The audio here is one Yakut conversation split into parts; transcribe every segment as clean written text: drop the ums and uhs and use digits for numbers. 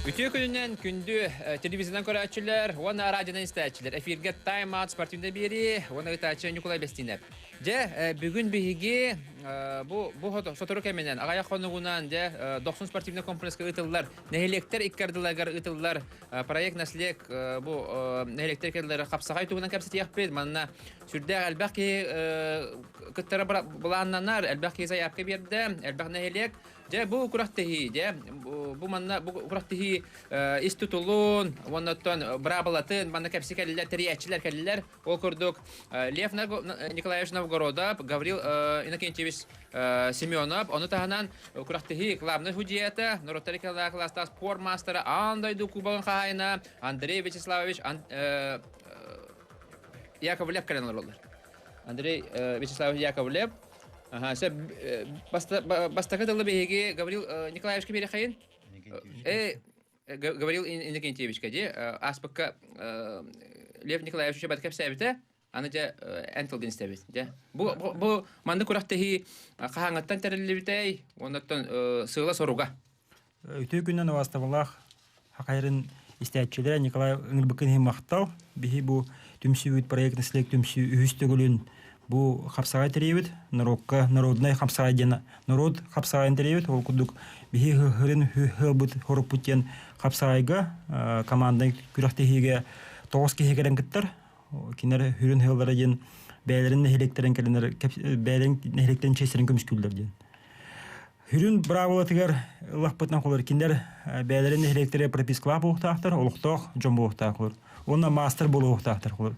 Үтүө күнүнэн күндү телевизорынан көрөөччүлэр уонна радионан истээччилэр. Эфиргэ Time Out спортивнай биэрии уонна ыытааччы Ньукулай Бэстиинэп. Дьэ, бүгүн биһиги бу бу сотору кэминэн аҕыйах хонугунан дьэ Дохсун спортивнай комплекска ыытыллар нэһилиэктэр икки ардыларыгар ыытыллар проект наслег бу нэһилиэктэр икки ардыларыгар хапсаҕай туһунан кэпсэтиэхпит. Манна сүрдээх элбэх киһи кыттара былааннанар, элбэх киһи сайаапка биэрдэ, элбэх нэһилиэк. Дьэ, бу күрэхтэһии, дьэ, бу манна бу күрэхтэһии ис тутулун, уонна быраабылатын манна кэпси кэллилэр, тэрийээччилэр кэллилэр. Ол курдук, Лев Николаевич Новгородов, Гаврил Иннокентьевич Семенов, ону таһынан күрэхтэһии главный судьята, норуоттар кылаастаах спорт маастара, аан дойду кубогын хаһаайына Андрей Вячеславович Яковлев кэлэн олороллор. Андрей Вячеславович Яковлев. Аха, сөп бастакы тылы биһиги Гаврил Николаевичка биэрэхэйин. Гаврил Иннокентьевичка дии ааспыкка Лев Николаевич бат кэпсээбитэ аны дьэ эн тылгын истэбит дьэ бу бу маннык күрэхтэһии хаһааҥҥыттан тэриллибитэй уоннаттан сыала соруга Үтүө күннэн убаастабыллаах Хахайрын истээччилэрэ Николай ыҥырбыккын иһин махтал. Биһи бу түмсүүбүт проект наследие түмсүү үһүс төгүлүн бу хапсаҕай тэрийэбит. Народка народнай хапсаҕай диэн народ хапсаҕайын тэрийэбит. Ол курдук биһи хырын хыалбыт хоруппут диэн хапсаҕайга команднай күрэхтэһиигэ 9 киһи кэлэн кыттар. Кинилэр хүрүн хыаллара диэн бэйэлэрин нэһилиэктэрин кэлинэр бэйэлэрин нэһилиэктэрин чиэстэрин көмүскүүллэр диэн. Хүрүн быраабылатыгар ыллахпытынан холор кинилэр бэйэлэрин нэһилиэктэрэ пропискалаах буолуохтаахтар, олохтоох дьон буолуохтаахтар уонна маастар буолуохтаахтар холор.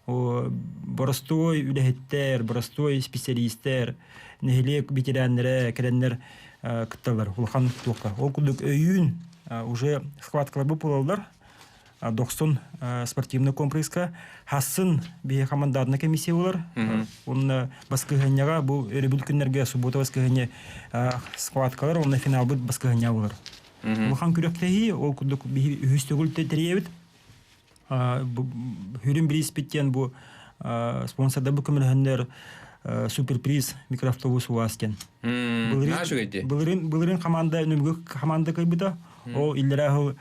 Боростуой үлэһиттэр, боростуой специалистэр, нэһилиэк ветераннэрэ кэлэннэр кытталлар улахан туохха. Ол курдук өйүүн уже схваткалар буолаллар. Дохсун спортивный комплекска Хассын биһи командатына комиссия болар. Онно баскыһынньаҕа бу өрөбүл күннэргэ суббота баскыһынньа схваткалар онно финалбыт баскыһынньа болар. Улахан күрэхтэһии ол курдук биһи үһүс төгүл тэрийэбит. Хүрүн бирииспит диэн бу спонсордар бу көмөлөһөннөр суперприз микроавтобус УАЗ диэн. Былырын былырын команда нөмүгү команда кыйбыта. Ол иллэрээ сыл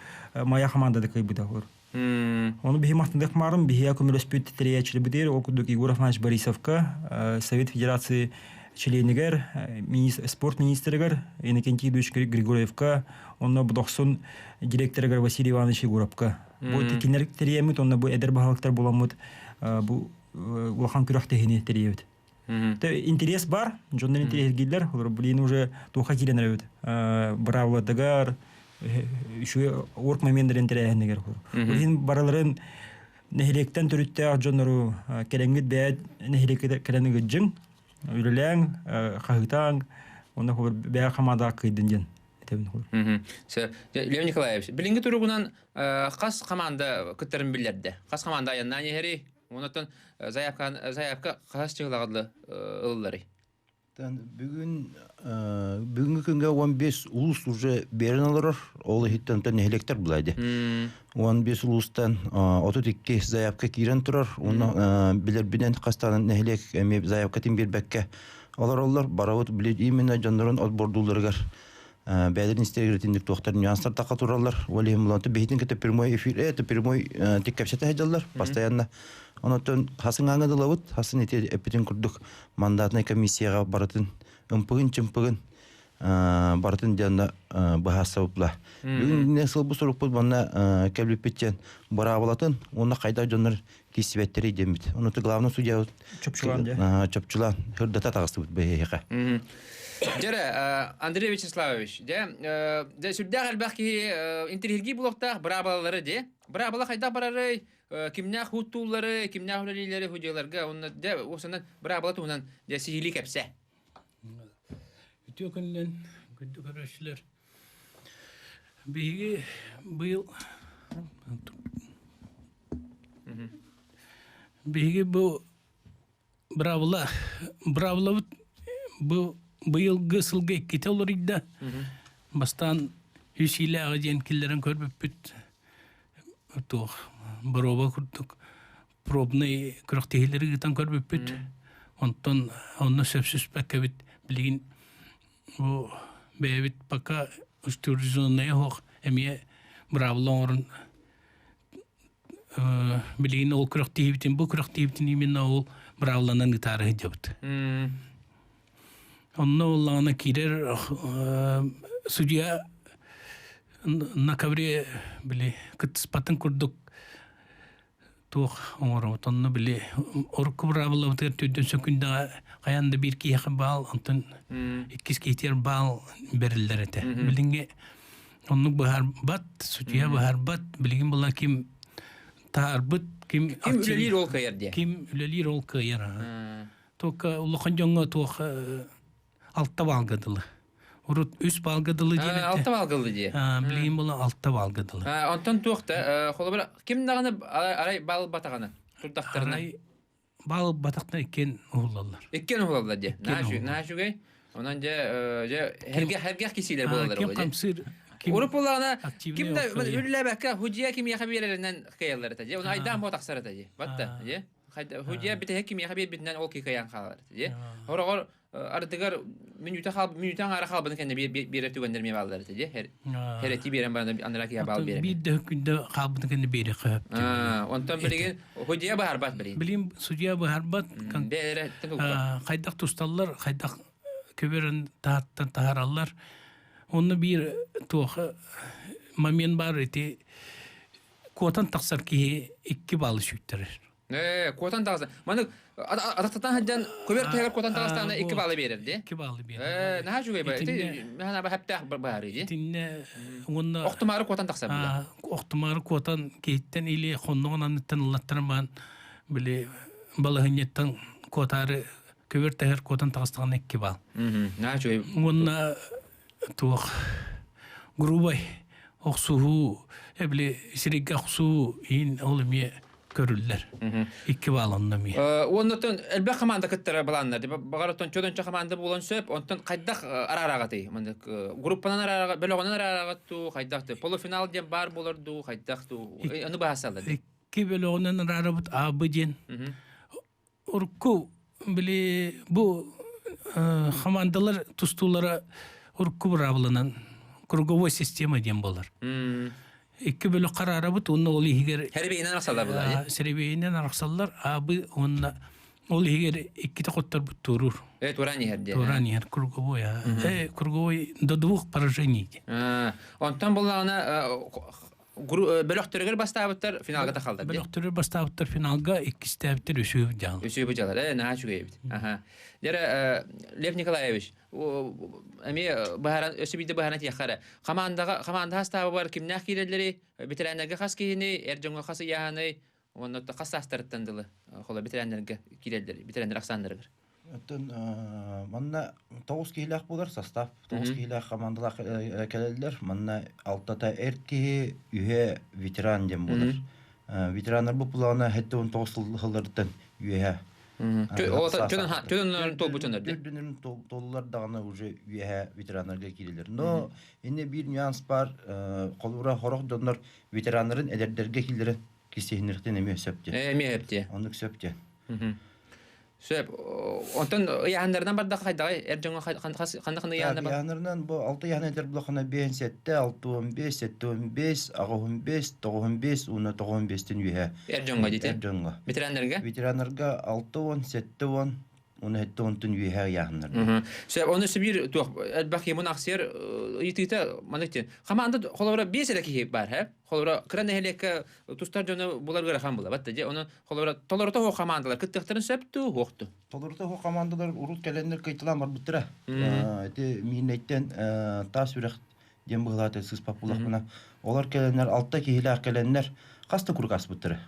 Майа командада кыйбыта олор. Ону биһи махтандык маарым биһиэ көмөлөспүт тэрийээччилэрбитигэр ол курдук Егор Афанасьевич Борисовка, Совет Федерации чилиэнигэр, спорт министригэр Иннокентий Ильич Григорьевка, онно Бодохсун директорыгар Василий Иванович Егоровка. Бу кинилэр тэрийэммит, онно бу эдэр баһылыктар буламмыт бу улахан күрэхтэһиини тэрийэбит. Интерес бар, дьоннор интэриэһиргииллэр, олор блин уже туохха киирэн эрэбит. Быраабыладыгар, үчүгэй орк моменттар интэриэһинигэр. Иһин барыларын нэһилиэктэн төрүттээх дьоннору кэлэҥҥит бэйэ нэһилиэккэ кэлэн ыгыдьыҥ, үлэлээҥ, хаһыытааҥ, онно бэйэ хамаада кыйдын диэн этэбин. Лев Николаевич, билиҥҥи туругунан хас команда кыттарын биллэрдэ? Хас команда айаннаан иһэрий? Онтон заявка заявка хас чыгылаҕыдлы ылылларый? Бүгүн бүгүҥҥү күҥҥэ 15 улуус уже берен олорор. Ол иһиттэн нэһилиэктэр булайды. 15 улуустан 32 заявка киирэн турар. Уонна билэрбинэн хастаан нэһилиэк эмиэ заявкатын биэрбэккэ олороллор. Барабыт билир именно дьоннорун отбордууларыгар бэйэлэрин истэригэр итинник туохтар нюанстар таха тураллар. Ол иһин булан биһитин кытта прямой эфир, это прямой тик кэпсэтэ сылдьаллар постоянно. Онотон хасыҥааҥҥа дылабыт, хасын ити эппитин курдук мандатнай комиссияҕа барытын ымпыгын-чымпыгын барытын диэн быһаарсабыпла. Бүгүн сылбы сурукпут манна кэлбиппит диэн быраабылатын уонна хайдах дьоннор киирсибэттэрий диэммит. Ону главный судья Чопчулаан дьэ. Чопчулаан хырдата таҕыстыбыт бэһиэхэ. Дьэрэ, Андрей Вячеславович, дьэ, дьэ сүрдээх элбэх киһи интириһиргии булуохтаах быраабылалары дьэ. Быраабыла хайдах барарый, кимнээх хуттууллары, кимнээх үлэлииллэри судьяларга, онно дьэ, уосанан быраабыла туһунан дьэ сиһилии кэпсэ. Үтүө күнүнэн күндү көрөөччүлэр. Биһиги быйыл Биһиги бу быраабыла быраабылабыт бу быйылгы сылга иккитэ уларыйда. Бастаан үс иилээҕи диэн киллэрэн көрбүппүт туох боруоба курдук пробный күрэхтэһиилэри ыытан көрбүппүт. Онтон онно сөпсүспэккэбит билигин бу бэйэбит пока устюрженная оһох эмиэ быраабыла оҥорон билигин ол күрэхтэһиибитин бу күрэхтэһиибитин именно ол быраабыланан ыытаары сылдьабыт. Онно буоллаҕына киирэр судья на ковре били кыттыспатын курдук туох оҥоробут. Онно били урукку быраабылабытыгар түрдүн сөкүндэҕэ хайаан да биир киһиэхэ баал, онтон иккис киһитигэр баал бэриллэр этэ. Билиҥҥи оннук быһаарбат, судьуйа быһаарбат. Билигин була ким таһаарбыт, ким Ким үлэлиир ол кыайар диye. Ким үлэлиир ол кыайар. Только улахан дьоҥҥо туох алта баалга дылы. Урут үс баалга дылы диэн этэ. Алта баалга дылы дии. Билигин була алта баалга дылы. Онтон туох да холобура ким даҕаны арай баал батаҕына турдахтарына. Арай баал батахтан иккиэн уһуллаллар. Иккиэн уһулаллар дии. Наһаа үчүгэй. Онон дьэ дьэ хергэх кисиилэр буолаллар. Ким хамсыыр Урут буоллаҕына ким да үллээбэккэ худья кимиэхэ биэрэринэн кыайаллар этэ дии. Ону айдаан буо тахсар этэ дии. Батта дии. Худья бүтэһик кимиэхэ биэрбитинэн ол кыайан хаалар этэ дии. Хороҕор ардыгар мүнүүтэ хаал мүнүүтэ аҥаара хаалбытын кэннэ биэрэр түгэннэр эмиэ бааллар этэ дии. Хэр эти биэрэн баран анараа киһи баал биэрэн. Биир да күндэ хаалбытын кэннэ биэриэххэ сөп. Онтон билигин судья быһаарбат билигин. Билигин судья быһаарбат. Бэйэлэрэ хайдах тусталлар, хайдах көбөрөн таһаттан таһаараллар. Онно биир туох момент баар ити куотан тахсар киһи икки баллы сүүттэрэр. Ээ, куотан таҕыста. Маны атахтатан сылдьан көбөр тэһэгэр куотан таҕыстаҕына икки баллы биэрэр дии. Икки баллы биэрэр. Ээ, наһаа үчүгэй ба. Ити наһаа хэптээх баары дии. Итиннэ уонна Охтумаары куотан тахсар була. Охтумаары куотан киһиттэн или хонноҕун анныттан ыллаттаран баан били балаһынньыттан куотаары көбөр тэһэр куотан таҕыстаҕына икки балл. Наһаа үчүгэй. Уонна туох грубай охсуһуу эбили сиргэ охсуу иин ол эмиэ көрүллэр. Икки баал онно эмиэ. Уоннатон элбэх команда кыттара балааннар. Баҕар оттон чодончо команда буолан сөп. Онтон хайдах араараҕатый? Маннык группанан араараҕа, бөлөҕүнэн араараҕат дуу, хайдах дуу? Полуфинал диэн баар буолар дуу, хайдах дуу? Аны баһасаллар. Икки бөлөҕүнэн араарабыт А, Б диэн. Урукку били бу хамаандалар тустуулара урукку быраабыланан круговой система диэн буолар. Икки бөлөх хараарабыт уонна ол иһигэр Сэрибиинэн арахсаллар буолар. Сэрибиинэн арахсаллар, аабы уонна ол иһигэр иккитэ хотторбут туоруур. Э, тураан иһэр диэн. Тураан иһэр круговой. Э, круговой до двух поражений диэн. Онтон буллаҕына бөлөхтөрүгэр бастаабыттар финалга тахаллар. Бөлөхтөрүгэр бастаабыттар финалга, иккистээбиттэр үсүү дьаал. Үсүү дьаалар, э, наһаа үчүгэй эбит. Аха. Дьэрэ, Лев Николаевич, эмиэ быһааран, өссө биирдэ быһааран этиэххэ эрэ. Хамаандаҕа, хамаанда хастааба бар кимнээх киирэллэри, ветераннарга хас киһини, эр дьоҥҥо хас ыйааһыный, уонна хас саастарыттан дылы, холо ветераннарга киирэллэр, ветераннар ахсааннарыгар. Оттон манна тоҕус киһилээх буолар состав. Тоҕус киһилээх командалаах кэлэллэр. Манна алтата эр киһи, үһэ ветеран диэн буолар. Ветераннар бу плана 79 сылларыттан үөһэ. Чөнөн толбучунар дии. Төрдүнүн толлар даҕаны уже үөһэ ветераннарга киирэллэр. Но инне биир нюанс бар, холура хорох дьоннор ветераннарын эдэрдэргэ киилэрин кисиһиннэртэн эмиэ сөп диэн. Эмиэ сөп диэн. Оннук сөп диэн. Сөп. Онтон ыйааһыннарынан бардахха хайдаҕай? Эр дьоҥҥо ханна-ханна ыйааһыннар бар? Ыйааһыннарынан бу алта ыйааһын этэр булахына 5, 7, 6, 5, 7, 5, 8, 5, 9, 5 уонна 9 5-тэн үөһэ. Эр дьоҥҥо дите? Эр дьоҥҥо. Ветераннарга? Ветераннарга 6, 7, уонна 7 онтон үөһэ ыйааһыннар. Сөп. Оны сөбүр туох элбэх киһи мунахсыйар ыйытыыта маннык диэн. Хамаанда холобура 5 эрэ киһи бар, һэ? Холобура кыра нэһилиэккэ тустар дьону булар ыарахан булабат да дьэ онон холобура толорута суох хамаандалар кыттыахтарын сөп дуу суох дуу Толорута суох хамаандалар урут кэлэннэр кыйталаан барбыттара. Ити Миирнэйтэн таас үрэх диэн быһылаата сыыспат булахпына. Олор кэлэннэр алта киһилээх кэлэннэр хас да курк аспыттара.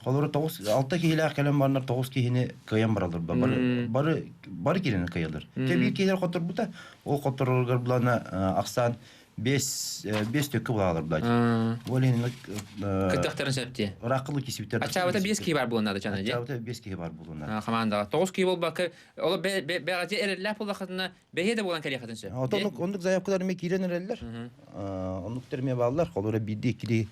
Холобура тоҕус алта киһилээх кэлэн бараннар тоҕус киһини кыайан бараллар. Бары бары бары киһини кыайаллар. Те биир киһилэр хотторбута. Ол хоттороргар булана ахсаан Бес бес төккө булаалар булаат. Ол иһин Кыттыахтарын сөп дии. Ырааккылы кисибиттер. Ачаабыта биэс киһи бар буолуна да чана дии. Ачаабыта биэс киһи бар буолуна. Хамаандаҕа тоҕус киһи буолбакка, ол бэҕэжи эрэллээх буоллаххытына бэһиэ да буолан кэлиэххитин сөп. Отон оннук заявкалар эмиэ киирэн эрэллэр. Оннуктар эмиэ бааллар. Холобура биирдии иккилии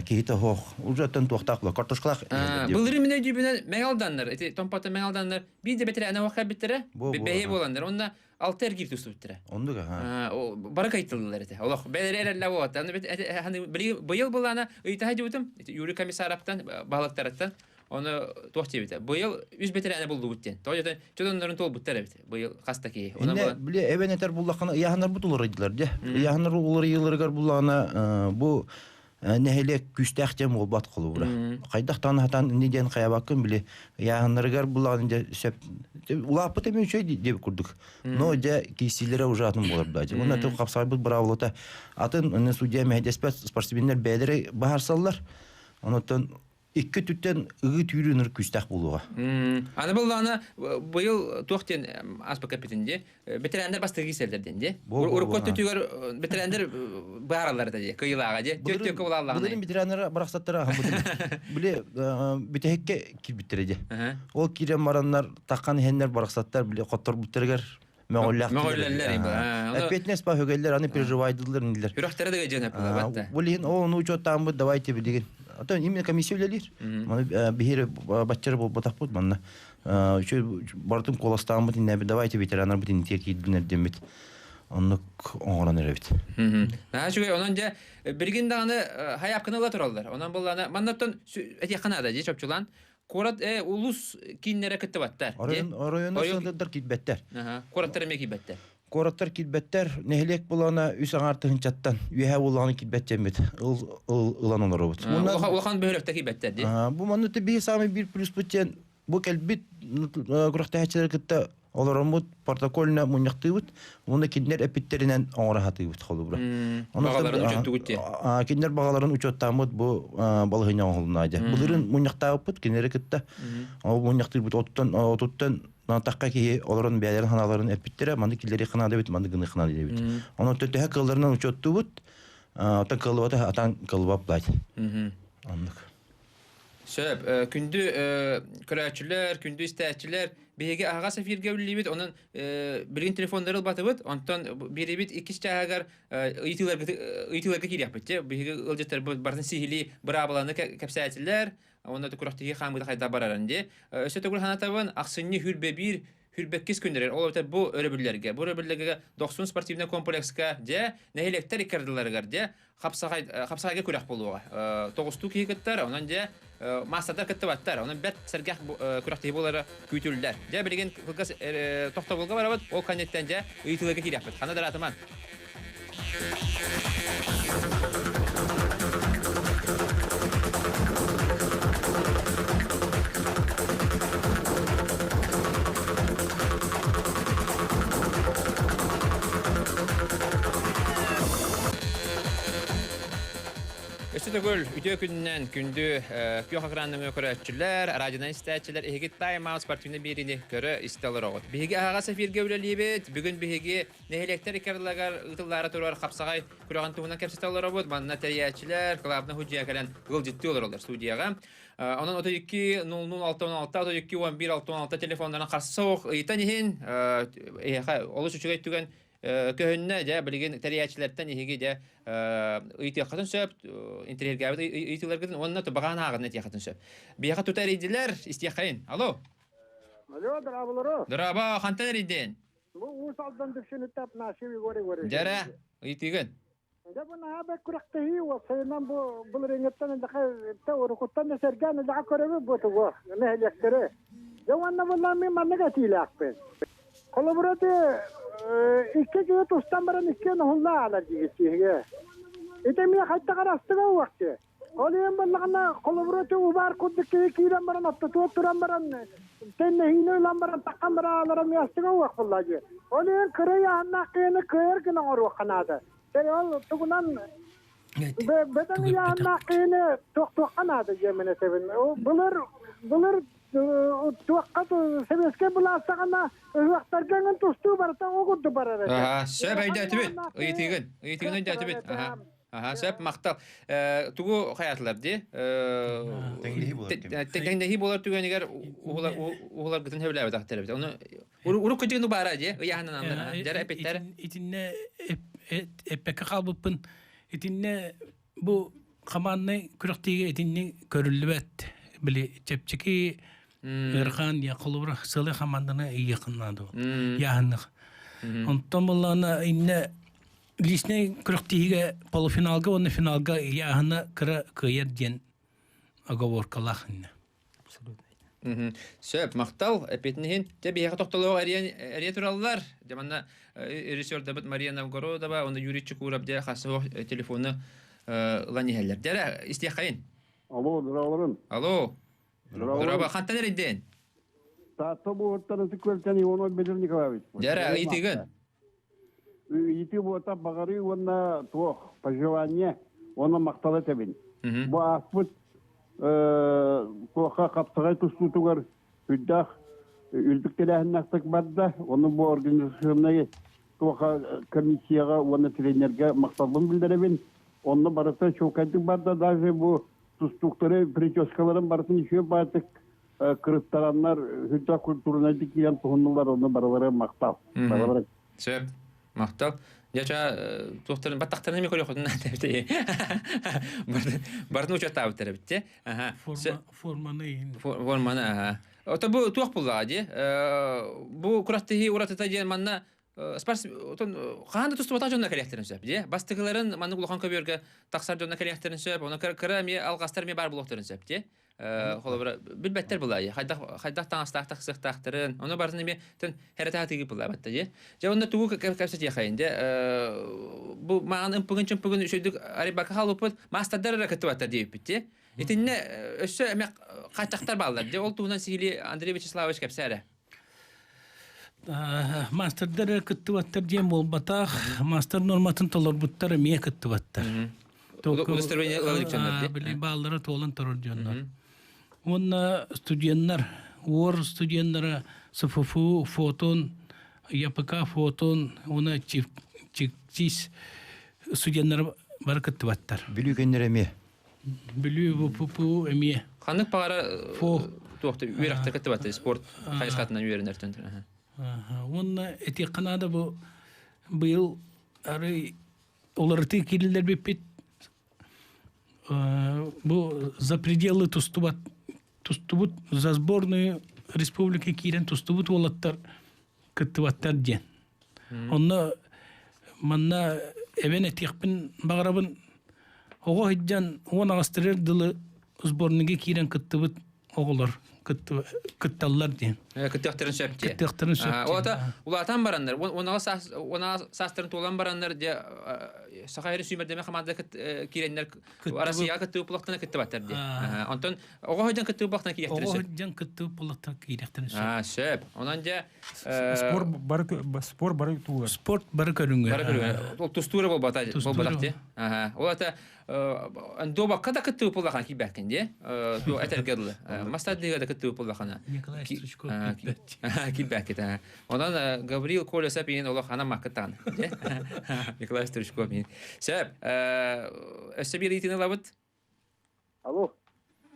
киһитэ суох. Уже оттон туохтаах була картошкалаах. Былырыын мин өйдүүбүнэн Мэҥэ Алданнар, ити Томпоттон Мэҥэ Алданнар биир да бэтэрээнэ суох кэлбиттэрэ. Бэһиэ буоланнар. Онно алты эргиир тустубуттара. Оннук аха. Бары кайтыллар этэ. Олох бэлэри эрэллэ буолат. Аны быйыл былаана ыйытаһа дьыбытым Юрий Комиссаровтан баһылыктарыттан Оны туох диэбитэ. Быйыл үс бэтэрээнэ буллубут диэн. Тоҕо диэтэ чодоннорун туолбуттар эбит. Быйыл хас да киһи. Инне били эбэн этэр буллаххына ыйааһыннарбыт уларыйдылар дьэ. Ыйааһыннар уларыйыыларыгар буллаҕына бу нэһилиэк күүстээх диэн буолбат холобура. Хайдах таан хатан инни диэн хайабаккын били ыйааһыннарыгар буллаҕына дьэ сөп улааппыт эми үчүгэй диэбит курдук. Но дьэ киирсиилэрэ уже атын буолар да. Уонна тыл хапсайбыт быраабылата атын судья мэһэйдэспэт спортсменнэр бэйэлэрэ баһарсаллар. Онуттан икки өттүттэн ыгыы түүрүү ынырык күүстээх буолуоҕа. Аны буоллаҕына быйыл туох диэн ааспакка эппитин дии бэтэрээннэр бастакы киирсэллэр диэн дии. Урукку өттүгэр бэтэрээннэр баараллар этэ дии кыйылааҕа дии. Түөрт-түөркэ булааллаҕына. Былырын бэтэрээннэр барахсаттара аһаммытын. Били бүтэһиккэ киирбиттэрэ дии. Ол киирэн бараннар таххан иһэннэр барахсаттар били хотторбуттарыгар мөҕүллээх мөҕүллэллэр Эппиэтинэс ба хөгеллер аны переживайдылар инилер. Үрөхтөрө да дьэн эппилабатта. Булин о ону учуоттааммыт давайте билигин. Ото именно комиссия үлэлиир. Маны биһири баччары буолбатахпыт манна. Үчү бартын куоластааммыт иннэби давайте ветеранарбыт интиэ киирдинер деммит. Оннук оҥорон эрэбит. Наһаа үчүгэй. Онон дьэ билигин даҕаны хайаапканы ыла тураллар. Онон буллаана маннаттан этиэххэ наада дии чопчулаан. Куорат улус кииннэрэ кыттыбаттар. Оройон оройоннор киирбэттэр. Куораттар эмиэ киирбэттэр. Куораттар киирбэттэр. Нэһилиэк булана үс аҥаар тыһынчаттан үөһэ буллаҕына киирбэт дьэммит ылан олоробут. Улахан бөһүөлэктэ киирбэттэр дии. Бу манна биһи самый биир плюспут диэн бу кэлбит күрэхтэһээччилэри кытта олороммут протокольно мунньахтыыбыт уонна кинилэр эппиттэринэн оҥоро сатыыбыт холобура. Баҕаларын учуоттугут диэн. Кинилэр баҕаларын учуоттааммыт бу балаһыанньа оҥоһулунна дьэ. Былырыын мунньахтаабыппыт кинилэри кытта. Ол мунньахтыырбыт оттон отуттан тахха киһи олорон бэйэлэрин ханааларын эппиттэрэ манны киллэри ханаада эбит манны гыны ханаада эбит. Онон төһө кыалларынан учуоттуубут оттон кыаллыбата атан кыаллыбап Оннук. Сөп. Күндү көрөөччүлэр, күндү истээччилэр, биһиги аһаҕас эфиргэ үлэлиибит, онон билигин телефоннары ылбатыбыт, онтон биэрибит иккис чааһыгар ыйытыыларга киириэхпит. Биһиги ыалдьыттарбыт барытын сиһилии быраабыланы кэпсээтилэр, уонна күрэхтэһии хаамыыта хайдах барарын дии. Өссө төгүл санатабын, ахсынньы хүрбэ биир хүрбэккис күннэригэр, ол эбэтэр бу өрөбүллэргэ, бу өрөбүллэргэ Дохсун спортивнай комплекска дьэ, нэһилиэктэр икки ардыларыгар дьэ, хапсаҕай хапсаҕайга күрэх буолуоҕа. Тоҕустуу киһи кыттар, онон дьэ маастардар кыттыбаттар. Онон бэрт сэргэх күрэхтэһии буолара күүтүллэр. Дьэ билигин кылгас тохтобулга барабыт, ол кэнниттэн дьэ ыйытыыларга киириэхпит. Ханна дараатыман. Өссө төгүл үтүө күнүнэн күндү күөх экран нөҥүө көрөөччүлэр, радионан истээччилэр эһиги Time Out спортивнай биэриини көрө истэ олороҕут. Биһиги аһаҕас эфиргэ үлэлиибит. Бүгүн биһиги нэһилиэктэр иккардыларыгар ыытыллаары турар хапсаҕай күрэҕин туһунан кэпсэтэ олоробут. Манна тэрийээччилэр, главный судья кэлэн ыалдьыттыы олороллор студияҕа. Онон 32 00 616 32 11 616 телефоннарын харса суох ыйытан иһин эһиэхэ олус үчүгэй түгэн көһүннэ дьэ билигин тэрийээччилэртэн иһиги дьэ ыйытыаххытын сөп интэриэһиргээбит ыйытыыларгытын уонна баҕаан ааҕын этиэххитин сөп биһиэхэ тута эрийдилэр истиэххэйин алло Алло, дорооболору. Дорообо, хантан эрийдин? Бу Уус Алдан Дүпсүнүттэн Афанасьев Егор Егорович. Дьэрэ, ыйытыыгын. Дьэ бу наһаа бэк күрэхтэһии уопсайынан бу былырыыҥҥыттан элбэхэ урукуттан да сэргээн элбэхэ көрөбүт бу тугу нэһилиэктэри. Дьэ уонна буллаан мин маннык этиилээхпин. Холобура ити икки киһи тустан баран иккиэн уһулла аалар диигит киһигэ. Ити эмиэ хайдах арастыга уохчу. Ол иһин буоллаҕына, холобура ити убаар курдук киһи киирэн баран, ортотугар туран баран, тэннэһиини ылан баран, таххан баран аалара миэстэгэ уох буолла дии. Ол иһин кыра ыйааһыннаах киһини кыайар гына оҥоруохха наада. Ол тугунан бөдөҥ ыйааһыннаах киһини туохтуохха наада диэмин этэбин. Былыр былыр туохха сэбиэскэй былаастаҕына ыһыахтарга эҥин тустуу барыта ол курдук барар этэ. Сөп өйдөөтүбүт. Ыйытыыгын. Ыйытыыгын өйдөөтүбүт. Аха, сөп, махтал. Тугу хайаатылар дии? Тэҥнэһии буолар түгэнигэр уһуларгытын сөбүлээбэтэхтэр эбит. Ону урукку дьиҥ баара дии, ыйааһынан аннара. Дьара эпиттэр. Итиннэ эппэккэ хаалбыппын. Итиннэ бу хамааннай күрэхтиигэ итинни көрүллүбэт. Били чэпчэки ыарахан я холобура сылы хамаанданы ыйыахын наада. Яһынных. Онтон буллаана инне личный күрэхтиһиигэ полуфиналга уонна финалга ыйааһына кыра кыайар диэн оговоркалаах инне. Абсолютно. Сөп, махтал, эппитин иһин. Дьэ, биһиэхэ тохтолоох эрийэн эрийэ тураллар. Дьэ, манна режиссердабыт Мария Новгородова уонна Юрий Чекуров дьэ хасыһох телефону ылан иһэллэр. Дьэ, эрэ, истиэххэйин. Алло, здраволарын. Алло. Здорово, хантан эрийдин? Таатта буоттан Ытык Күөлтэн Иванов Петр Николаевич. Дьэ, эрэ, ыйытыгын. Ыйытыы буота баҕарыы уонна туох, пожелание уонна махтал этэбин. Бу ааспыт туохха хапсаҕай тустуутугар үрдээх үрдүк тэрээһиннээхтик барда. Ону бу организационнай туохха комиссияҕа уонна тренергэ махталбын биллэрэбин. Онно барыта чуолкайдык барда. Даже бу тустууктары прическаларын барытын үчүгэй баайтык кырыттараннар үрдээх культурнайдык киирэн туһуннулар. Онно барылары махтал. Барылары. Сөп. Махтал. Дьэ, туохтарын баттахтарын эмиэ көрүөххүтүн наада Бартын учуоттаабыттар эбит те. Форманы. Форманы, аха. Ото бу туох буллаҕа дии? Бу күрэхтэһии уратыта диэн манна спарс хаһан да тустубатах дьонно кэлиэхтэрин сөп дии. Бастакыларын маннык улахан көбүөргэ тахсар дьонно кэлиэхтэрин сөп. Ону кыра эмиэ алҕастар эмиэ баар буолуохтарын сөп дии. Холобура билбэттэр былаайы хайдах хайдах таҥастаах тахсыахтаахтарын ону барытын эмиэ тэн хэрэтэ тыгы былаабатта дии. Дьэ онно тугу кэпсэтиэхэйин дьэ бу маан ымпыгын чымпыгын үчүгдүк арыйбакка хаалбыппыт маастардар эрэ кыттыбаттар диэбиппит дии. Итиннэ өссө эмэ хааччахтар бааллар дьэ ол туһунан сиһилии Андрей Вячеславович кэпсээ эрэ. Маастардар эрэ кыттыбаттар диэн буолбатах, маастар норматын толорбуттар эмиэ кыттыбаттар. Удостоверение ылалык дьоннор дии. Били бааллара туолан турар дьоннор. Уонна студеннар, уор студеннара СФФУ фотон, ЯПК фотон, уонна ЧИКТИС студеннара бары кыттыбаттар. Бүлүү кэннэр эмиэ. Бүлүү ВППУ эмиэ. Ханнык баҕара туохта үөрэхтэр кыттыбаттар спорт хайысхатынан үөрэнэртэн. Уонна этиэххэ наада бу быйыл арый уларытыы киириллэр бүппүт бу за пределы тустубат тустубут за сборную республика киирэн тустубут уолаттар кыттыбаттар диэн. Онно манна эбэн этиэхпин баҕарабын оҕо сылдьан уон аҕыстарыгар дылы сборныйга киирэн кыттыбыт оҕолор кытталлар диэн. Кыттыахтарын сөп дии. Кыттыахтарын сөп дии. Ота улаатан бараннар, уонаҕа саас уонаҕа саастарын туолан бараннар дьэ Саха сирин сүүмэрдэмэ хамаанда киирэннэр Россияҕа кыттыы булахтана кыттыбаттар дии. Онтон оҕо сылдьан кыттыы булахтана киириэхтэрин сөп. Оҕо сылдьан кыттыы булахтана киириэхтэрин сөп. Сөп. Онон дьэ спорт бары спорт бары тугар. Спорт бары көрүҥэр. Бары көрүҥэр. Тустуура болбата болбатах дии. Ол ата Дуобакка да кыттыы пуллахан киирбэккин дии. Этэргэ дылы. Мастардыга да кыттыы пуллахана. Николай Стручков киирбэт. Киирбэккит. Онон Гаврил Колесов иин олох анам маккыттаан. Николай Стручков иин. Сөп. Өссө биир ыйытыыны ылабыт. Алло.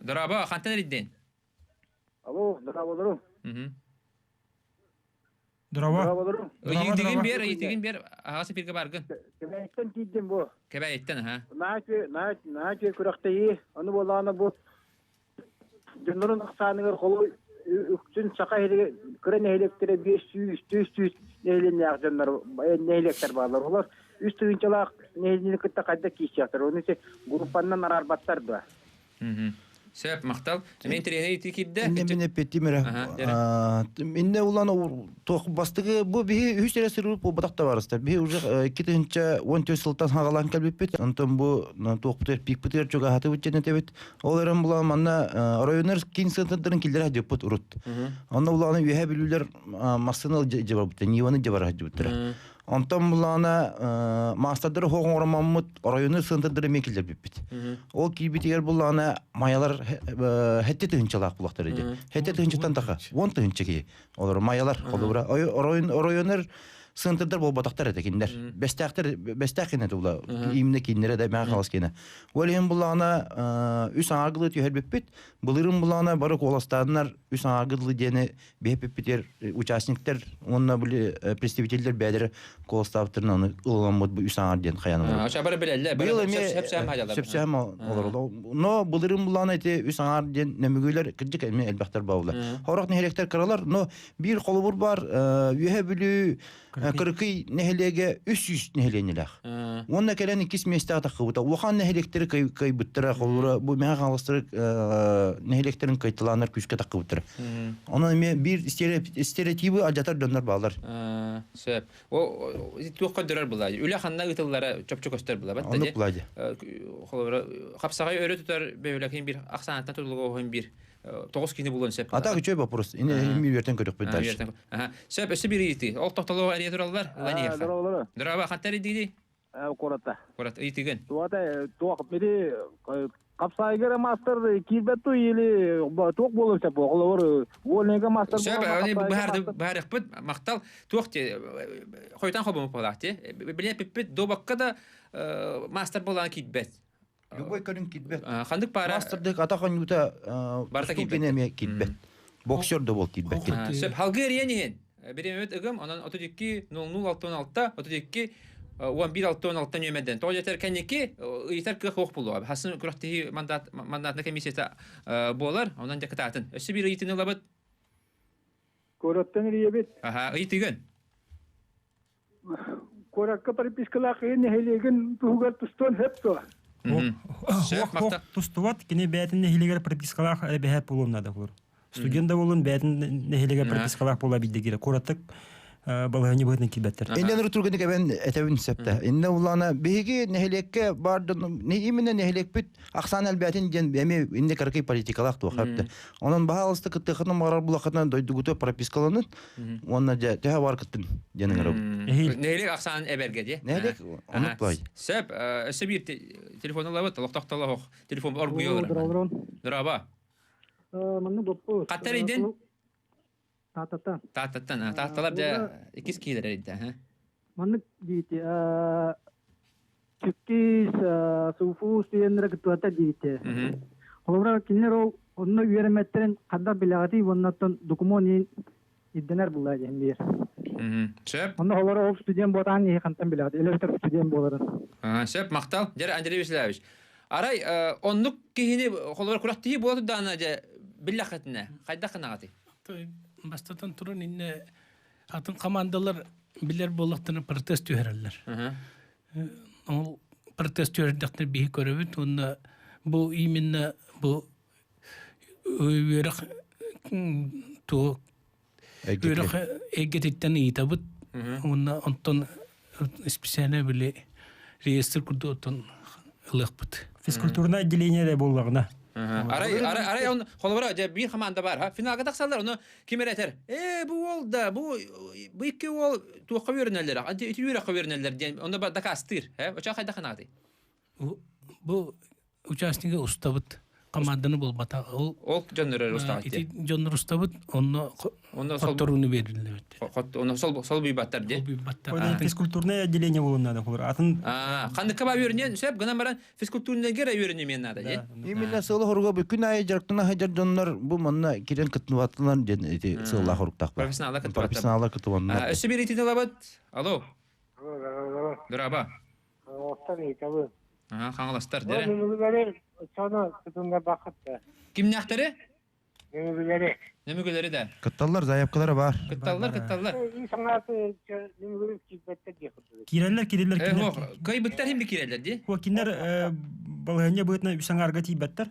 Дорообо, хантан эрийдин? Алло, здраволорум. Дорообо. Здраволорум. Ыйытыгын биэр, ыйытыгын биэр. Аҕас эпиргэ баргын. Кэбээйиттэн тиийдим бу. Кэбээйиттэн, аха. Наһаа күрэхтэһии. Ону буоллаҕына бу дьоннорун ахсааныгар холуй үксүн саха иһигэр кыра нэһилиэктэрэ 500, 300 нэһилиэнньээх дьоннор нэһилиэктэр бааллар. Олор үс тыһыынчалаах нэһилиэнньэни кытта хайдах киирсиэхтэр? Ону ити группаннан араарбаттар дуо? Сөп, махтал. Мен тренер ити киирдэ. Инне мин эппиттим эрэ. Инне улан туох бастыгы бу биһи үһүс эрэ сырыы буолбатах табаарыстар. Биһи уже 2014 сылтан хагалаан кэлбиппит. Онтон бу туохпутугар пикпытыгар чугаһатыбыт диэн этэбит. Ол эрэн булан манна районнар киин центрдарын киллэрэ дьыппыт урут. Онно булааны үөһэ бүлүүлэр массыына дьыбарбыттар, Ниваны дьыбара дьыбыттара. Онтон булаана маастардары хоҕ оҥороммут оройуну сыантырдары эмиэ киллэрбиппит. Ол киирбитигэр буллаана майалар хэтте тыһынчалаах булахтар иди. Хэтте тыһынчаттан таха 10 тыһынча киһи. Олор майалар холобура оройун оройунар сыантырдар буолбатахтар этэ кинилэр. Бэстээхтэр бэстээх кинэ тула именно кинилэрэ да маа халас кинэ. Ол иһин буллаана үс аңаргылы түһэрбиппит. Былырын буллаана бары куоластааннар үс аңаргылы диэни биһиппитигэр участниктар уонна били представителлэр бэйэлэрэ куоластаабыттарын аны ылыламмыт бу үс аҥаар диэн хайан олорор. Ача бары билэллэр. Быйыл эмиэ сөпсөһөм олоролор. Но былырын булаан эти үс аҥаар диэн нөмүгүлэр кырдьык эмиэ элбэхтэр бааллар. Хорох нэһилиэктэр кыралар, но биир холобур бар үөһэ Бүлүү Кырыкый нэһилиэгэ 300 нэһилиэнньэлээх. Уонна кэлэн иккис миэстэҕэ таххыбыта. Улахан нэһилиэктэри кыайбыттара, холобура, бу Мэҥэ Хаҥаластары нэһилиэктэрин кыайталааннар күүскэ таххыбыттара. Онон эмиэ биир стереотибы алдьатар дьоннор бааллар. Сөп. Туох көрдөрөр була? Үлэ ханна ыытыллара чопчу көстөр була. Оннук була дии. Холобура, хапсаҕай өрө тутар бөһүөлэкин бир ахсаанаттан тутулуга оһон бир тоҕус киһини булуон сөп. А так үчүгэй вопрос. Ини үөртэн көрүөхпүт дальше. Сөп, өссө бир ыйытыы. Ол тохтолоох эрийэ тураллар. Здорово. Здорово, хантан эрийдигий? Курата. Курат, ыйытыгын. Туата, туох били Хапсайгара мастер киирбэт ту или туох буолуон сөп оҕолор вольныйга мастер Сөп, они быһаарыхпыт махтал туох те хойтан хобомупалаах те биле пиппит добакка да мастер буолан киирбэт. Любой көрүн киирбэт. Ханнык пара мастердык атах оонньуута барыта киирбэт. Эмиэ киирбэт. Боксер да бол киирбэт. Сөп, халгы эрийэн иһин. Бириэмэбит ыгым, онон 32 00 66 32 11 66 нүөмэрдэн. Тоҕо диэтэр кэнники ыйытар кыах суох буолуоҕа. Хасын күрэхтэһии мандат мандатна комиссията буолар. Онон дьэ кытаатын. Өссө биир ыйытыыны ылабыт. Куораттан эрийэбит. Аха, ыйытыгын. Куоракка пропискалаах ыйын нэһилиэгин туһугар тустуон сөп дуо? Тустубат, кини бэйэтин нэһилиэгэр пропискалаах эбэһээт буолуон наада булар. Студент да буолун бэйэтин нэһилиэгэр пропискалаах буола билдигире. Куораттык балаһыанньа быһыытынан киирбэттэр. Иннен ырытыргыны эбэн этэбин септе. Инне улаана биһиги нэһилиэккэ баардын именно нэһилиэкпит ахсаан элбээтин диэн эми инне каракый политикалаах туохапты. Онон баһаалыста кыттыахытын маарар булахытынан дойдугуту пропискаланын уонна дьэ төһө бар кыттын диэн ыҥырабыт. Нэһилиэк ахсаан эбэргэ дии. Нэһилиэк оннук бай. Сөп, өссө биир телефон ылабыт, олохтоох телефон оргуйа олорор. Дороба. Манна боппу. Хаттар идин? Тааттаттан. Тааттаттан. Таатталар дьэ иккис киилэр эрийдэ. Маннык диити Чүккис, Суфу студеннара кыттыбата диити. Холобура, кинилэр ол онно үөрэммэттэрин ханна билэҕитий уоннаттан докумуон иин ирдэнэр булла диэн биир. Сөп. Онно холобура ол студент буотаан иһи хантан билэҕит? Элевтер студент буоларын. Сөп, махтал. Дьэр Андрей Вячеславович. Арай оннук киһини холобура күрэхтэһии буола турдаҕына дьэ биллэххитинэ хайдах гынаҕытый? Бастатан туран инне атын командалар билэр буоллахтарына протест түһэрэллэр. Ол протест түһэрдэхтэр биһи көрөбүт уонна бу именно бу үөрэх туох үөрэх эйгэтиттэн ыйытабыт уонна онтон специально били реестр курдук оттон ылыахпыт. Физкультурное отделение эрэ буоллаҕына. Арай арай арай он холобура дьэ биир команда бар ха финалга тахсаллар ону ким эрэ этэр ээ бу уол да бу бу икки уол туохха үөрэнэллэр ити үөрэххэ үөрэнэллэр диэн онно дакаастыыр э оча хайдах ханаатый Бу участнига устабыт команданы булбата ол ол дьоннор устаҕыт ити дьоннор устабыт онно онно хотторууну бериллибит онно сол сол буйбаттар диэн буйбаттар физкультурное отделение буолуон наада холор атын ханныкка ба үөрүнүөн сөп гынан баран физкультурныйга эрэ үөрүнүмүөн наада диэн Именно сыалы хоруга бу күн аайы дьарыктана сылдьар дьоннор бу манна кирен кыттыбаттылар диэн ити сыаллаах хоруктаах бар. Профессионаллар кыттыбаттар. Профессионаллар кыттыбаннар. Өссө биир итини ылабыт. Алло. Дороба. Хаҥаластар ыйытабын. Хаҥаластар дэрэ. Нөмүгүлэри соно кытыннарбаккыт Кимнээхтэри? Нөмүгүлэри. Нөмүгүлэри да. Кытталлар, заявкалара бар. Кытталлар, кытталлар. Ии саҥааты нөмүгүлэр киирбэттэр диэх курдук. Киирэллэр, киирэллэр, кинилэр. Кыайбыттар иһин киирэллэр дии. Кинилэр балаһыанньа быһыытынан үс аҥаарга тиийбэттэр.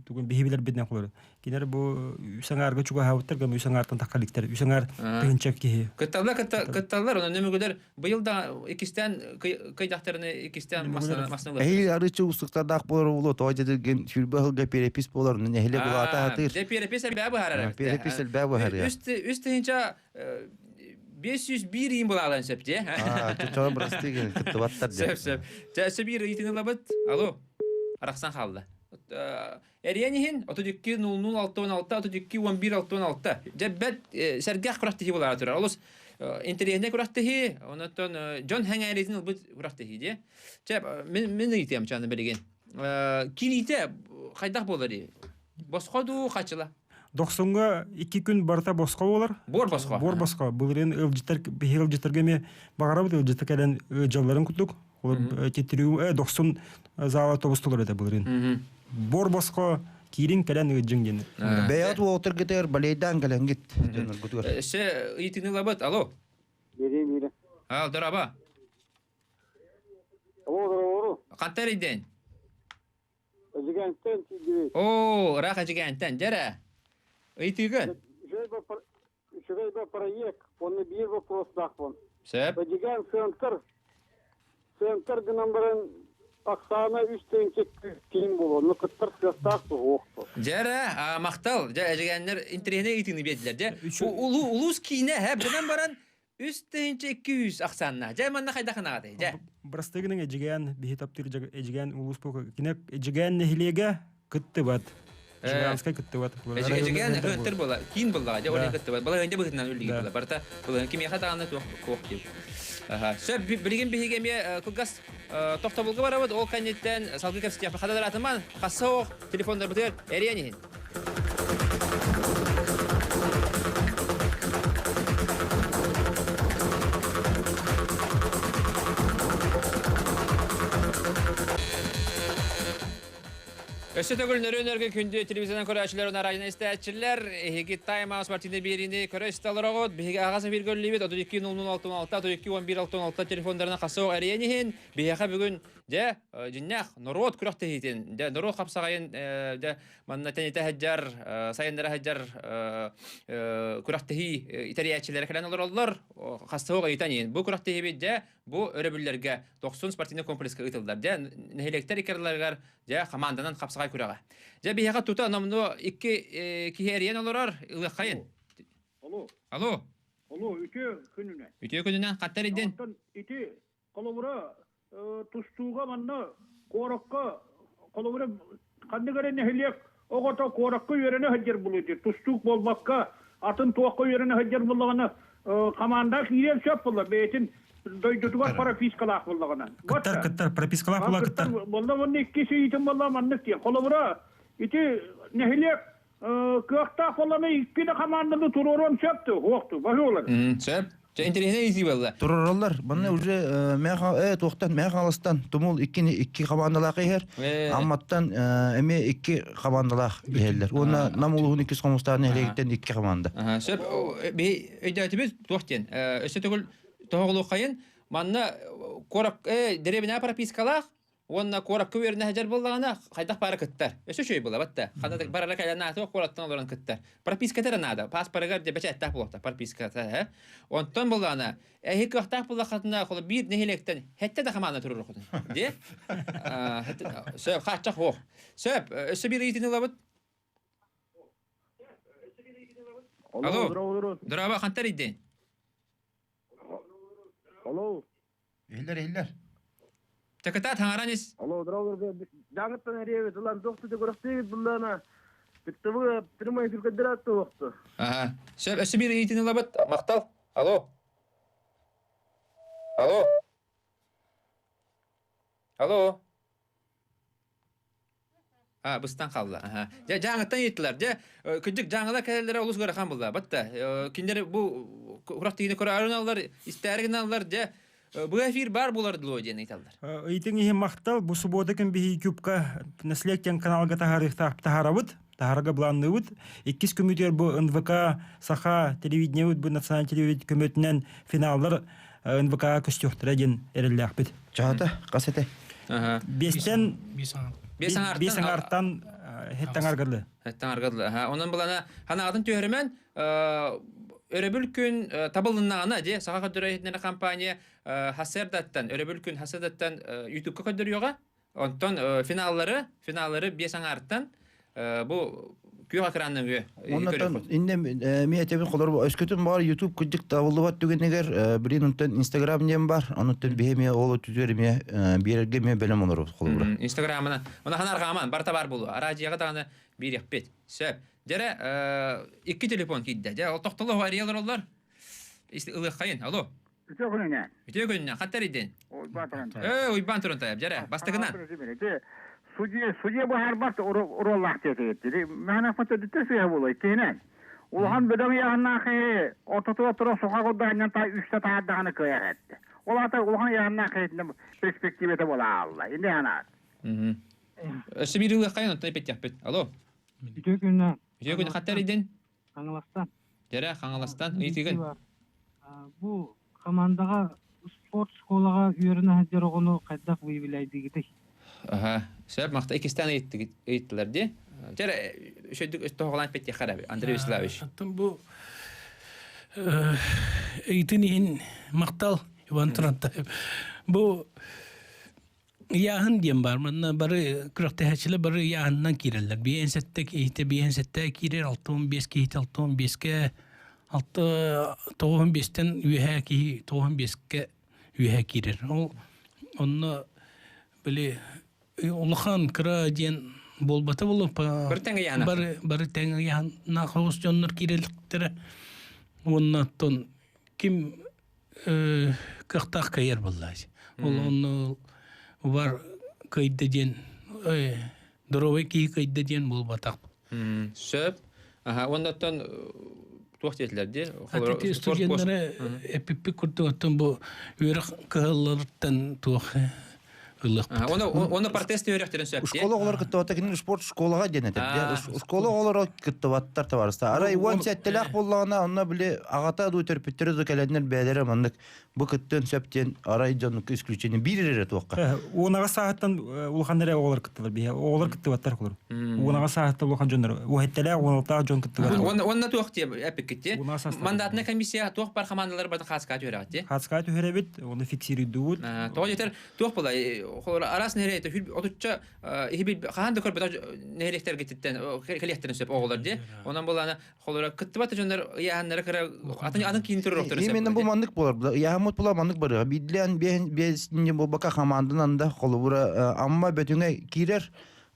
Тугун биһи билэрбитинэн холор. Кинилэр бу үс аҥаарга чугаһаабыттар, гына үс аҥаартан тахха иликтэр. Үс аҥаар тыһыынча киһи. Кытталлар, кытталлар, онон нөмүгүлэр быйыл да иккистээн кыйдахтарына иккистээн масна Эһиил арыыччы уустуктардаах буолар улуу тоҕо дьэдиргин сүүрбэ сылга перепись буолар нэһилиэк улаата сатыыр. Дьэ перепись элбээ быһаарар. Перепись элбээ быһаарыа. Үс тыһыынча 501 иин булаалан сөп дии. Чочоҕо бырастыы кыттыбаттар Сөп, сөп. Чэ, өссө биир ыйытыыны ылабыт. Алло. Арахсан хаалла. Эриэн иһин 32 00 66 32 11 66. Дьэ бэрт сэргэх күрэхтэһии буолаары турар. Олус интэриэһинэй күрэхтэһии, онон дьон сэҥээриитин ылбыт күрэхтэһии дии. Чэ, мин мин ыйытыам чаны билигин. Кириитэ хайдах буолар Босхо дуу хачыла? Дохсуҥҥа икки күн барыта босхо буолар. Буор босхо. Буор босхо. Былырыын ыалдьыттар биһиги ыалдьыттарга эмиэ баҕарабыт ыалдьыттар кэлэн ыалдьалларын курдук. Тириум дохсун зала тобустулар этэ былырыын. Буор босхо киирин кэлэн ыалдьыҥ диэн. Бэйэҕит уолаттаргытыгар балейдаан кэлэҥҥит дьонноргутугар. Өссө ыйытыыны ылабыт. Алло. Бири бири. Ал, дороба. Алло, Хантан эрийдин? Эдьигээнтэн тиийдибит. Оо, ыраах Эдьигээнтэн. Дьэрэ. Ыйытыыгын? Үчүгэй ба проект, онно биир вопростаахпын. Сөп. Эдьигээн центр, центр гынан баран ахсаана үс тыһыынча киин буолуо. Онно кыттар кыахтаах суох. Дьэрэ, махтал. Дьэ, эдьигээннэр интэриэһинэй ыйытыыны биэрдилэр. Дьэ, улуус киинэ, һэ, гынан баран 3200 ахсааннаах. Дьэ, манна хайдах гынаҕытый? Дьэ. Бырастыгының Эдьигээн биһи таптыыр Эдьигээн улуус кине Эдьигээн нэһилиэгэ кыттыбат. Жиганскай кыттыбат. Эдьигээн ыһыттыр буола, киин буллаҕа, дьэ, ол кыттыбат. Балаһыанньа быһыытынан үллүгү буола. Барыта былаһын кимиэхэ даҕаны туох туох диир. Сөп, билигин биһиги эмиэ кылгас тохтобулга барабыт, ол кэнниттэн салгыы кэпсэтиэхпит. Хадаларатыман, хасса оох телефоннарбытыгар эриэн иһин. Өссө төгүл нөрүөн-өргө күндү телевизионан көрөөччүлэр уонна радионан истээччилэр, эһиги Time House спортивнай биэриини көрө истэ олороҕут. Биһиги аҕас эфиргэ үлэлиибит 32 00 66 32 11 66 телефоннарынан хасса эрийэн иһин. Биһиэхэ бүгүн Дьэ, дьиннээх норуот күрэхтэһиитин, дьэ, норуот хапсаҕайын, дьэ, манна тэнитэ сылдьар, сайыннара сылдьар күрэхтэһии итэрийээччилэрэ кэлэн олороллор. Хастыһык ыйытан иһин. Бу күрэхтэһиибит, дьэ, бу өрөбүллэргэ Дохсун спортивнай комплекска ыытыллар. Дьэ, нэһилиэктэр иккардыларыгар, дьэ, хамаанданан хапсаҕай күрэҕэ. Дьэ, биһиэхэ тута номнуо икки киһи эрийэн олорор, ылыаххайын. Алло. Алло. Алло, үтүө күнүнэн. Үтүө күнүнэн, хаттар идин. Ити Холобура, тустууга манна куоракка, холобура, ханнык эрэ нэһилиэк оҕото куоракка үөрэнэ сылдьар буолуо дии. Тустуук буолбакка, атын туохха үөрэнэ сылдьар буоллаҕына, хамаандаҕа киириэн сөп буолла, бэйэтин дойдутугар пропискалаах буоллаҕына. Кыттар, кыттар, пропискалаах буолла кыттар. Буолла уонна иккис ыйытым буолла маннык диэн. Холобура, ити нэһилиэк кыахтаах буоллаҕына икки да хамаанданы туруоруон сөп дуо? Суох дуо? Баһыылар. Сөп. Чэ, интэриэһинэй ыйытыы буолла. Туророллар. Манна уже туохтан Мэхаластан Тумул иккини икки хамаандалаах иһэр. Амматтан эмиэ икки хамаандалаах иһэллэр. Уонна Нам улууһун иккис хомустаах нэһилиэгиттэн икки хамаанда. Сөп. Биһи өйдөөтүбүт туох диэн. Өссө төгүл тоһоҕолуоххайын. Манна куорак дэриэбинэ пропискалаах Уонна куоракка үөрэнэ сылдьар буоллаҕына, хайдах баара кыттар. Өссө үчүгэй буолабат да. Ханна да барара кэлэн аатыга куораттан олорон кыттар. Прописката эрэ наада. Пааспарыгар дьэ бэчээттээх буолуохтаах прописката. Э? Онтон буоллаҕына, эһи кыахтаах буоллаххытына, холо биир нэһилиэктэн хэттэ да хамаана туруоруххутун. Дии? Сөп, хааччах суох. Сөп, өссө биир ыйытыыны ылабыт. Алло. Дороба, хантан эрийдиҥ? Алло. Иһиллэр, иһиллэр. Чакытаат хаҥаран ис. Алло, здорово, Дьаҥыттан эриэбит, ылан туох да көрөхтүүбүт буллаана. Биттыбы прямой эфиргэ дыраатты Ага. Сөп, өссө биир ыйытыыны ылабыт. Махтал. Алло. Алло. Алло. А, быстан хаалла. Аха. Дьэ, дьааҥыттан ыйыттылар. Дьэ, кырдьык дьааҥылар кэлэллэрэ олус ыарахан буолла. Батта, кинилэр бу курах тиини көрөөрү истээри гыналлар, дьэ, бу эфир баар буолар дуо диэн ыйыталлар. Ыйтыҥ иһин махтал. Бу субуота күн биһиги Кубка наследие диэн каналга таһаарабыт. Таһаарга былаанныыбыт. Иккис күммүтүгэр бу НВК Саха телевидениебыт бу национальный телевидение көмөтүнэн финаллар НВК көстүөхтэрэ диэн эрэллээхпит. Чаата хас этэ? Биэстэн биэс аҥаартан хэттэн аргыдлы. Хэттэн аргыдлы. Онон булана ханаатын түһөрүмэн өрөбүл күн табылыннаҕына дьэ саха көрдөрөр иһитиннэрэр компания Хасердаттан өрөбүл күн Хасердаттан ютубка көрдөрүөҕэ. Онтон финаллары, финаллары биэс аҥаартан бу күөх экранынан үө Оннотон инне ми этебин холор өскөтүн бар YouTube кырдьык табыллыбат түгэнигэр билин онтон Instagram диэн бар оннотон биһи эмиэ ол өттүтүгэр эмиэ биэрэргэ эмиэ бэлэм олоробут холобура. Инстаграмына она ханарҕааман барыта бар буолуо. Араадьыйаҕа даҕаны биэриэхпит. Сөп. Дьэрэ икки телефон киирдэ. Дьэ ол тохтоло арыйа олороллор. Ылыаххайын. Алло. Үтүө күнүнэн. Үтүө күнүнэн. Хаттар идин? Уйбаан туран. Ээ, Уйбаан туран тайап. Дьэрэ, бастакынан. Судья, судья быһаарбат оруоллаах диэтигит. Мэхэнэхпит өдүттэ сыыһа буолуо иккиһинэн. Улахан бөдөҥ ыйааһыннаах киһи ортотугар турар суха курдаһынньан та үстэ таһаардаҕына кыайар этте. Ол аата улахан ыйааһыннаах киһитинэн перспективата буола аалла. Инде ханаат. Өссө биир ылыаххайын, онтон эппиттиэхпит. Алло. Үтүө күнүнэн. Үтүө күн хаттар идин? Хаҥаластан. Дьэрэ, Хаҥаластан ыйытыгын. Бу командаҕа Спорт школаҕа үөрэнэ сылдьар оҕону хайдах выявляйдыгытый? Аха, сөп махта иккистээн ыйыттылар дии. Дьэ, үчүгдүк тоһоҕолоон эппиттиэххэ эрэ, Андрей Вячеславович. Оттон бу ыйытын иһин махтал Иван Турантаев. Бу ыйааһын диэн бар. Манна бары күрэхтэһээччилэр бары ыйааһынынан киирэллэр. Биэн сэттэ киһитэ биэн сэттэ киирэр, 65 киһитэ 65-кэ, алта тоҕуһун биэстэн үөһээ киһи тоҕуһун биэскэ үөһэ киирэр. Ол онно били улахан кыра диэн буолбата буолуо. Бары тэҥ ыйаана. Бары бары тэҥ ыйаана хоҕус дьоннор киирэликтэрэ. Уонна оттон ким кыахтаах кыайар буоллаачы. Ол онно бар кыйда диэн доровой киһи кыйда диэн буолбатах. Сөп. Аха, уонна оттон туох диэтилэр дии? Ити студеннары эпиппит курдук оттон бу үөрэх кыһалларыттан туох ылыахпыт. Оны протест үөрэхтерин сөп. Школа оҕолор кыттыбатта кинин спорт школаҕа диэн этэр. Школа оҕолоро кыттыбаттар табаарыста. Арай уон сэттэлээх буоллаҕына онно били аҕата дуу төрөппүттэрэ дуу кэлэннэр бэйэлэрэ маннык бу кыттыан сөп диэн арай дьон исключение биир эрэ туохха. Уонаҕа сааһыттан улахан эрэ оҕолор кыттылар биһи. Оҕолор кыттыбаттар холор. Уонаҕа сааһыттан улахан дьоннор. Уһэттэлээх уоналтаах дьон кыттыбат. Уонна туох диye эппиккит Мандатная комиссия туох бар хамаандалар бары хааска түһэрэҕит дии. Хааска түһэрэбит, оны фиксируйдубут. Тоҕо диэтэр туох була холор араас нэһилиэк отучча иһи хаһан да көрбөт нэһилиэктэргититтэн кэлиэхтэрин сөп оҕолор дии. Онон булана холоро кыттыбат дьоннор ыйааһыннара кыра атын атын киин туруохтарын сөп. Именно бу маннык болар. Ыйааһыммыт була маннык барыга. Биирдилээн биэс буолбакка хамаанданан да холобура Амма бөтүҥэ киирэр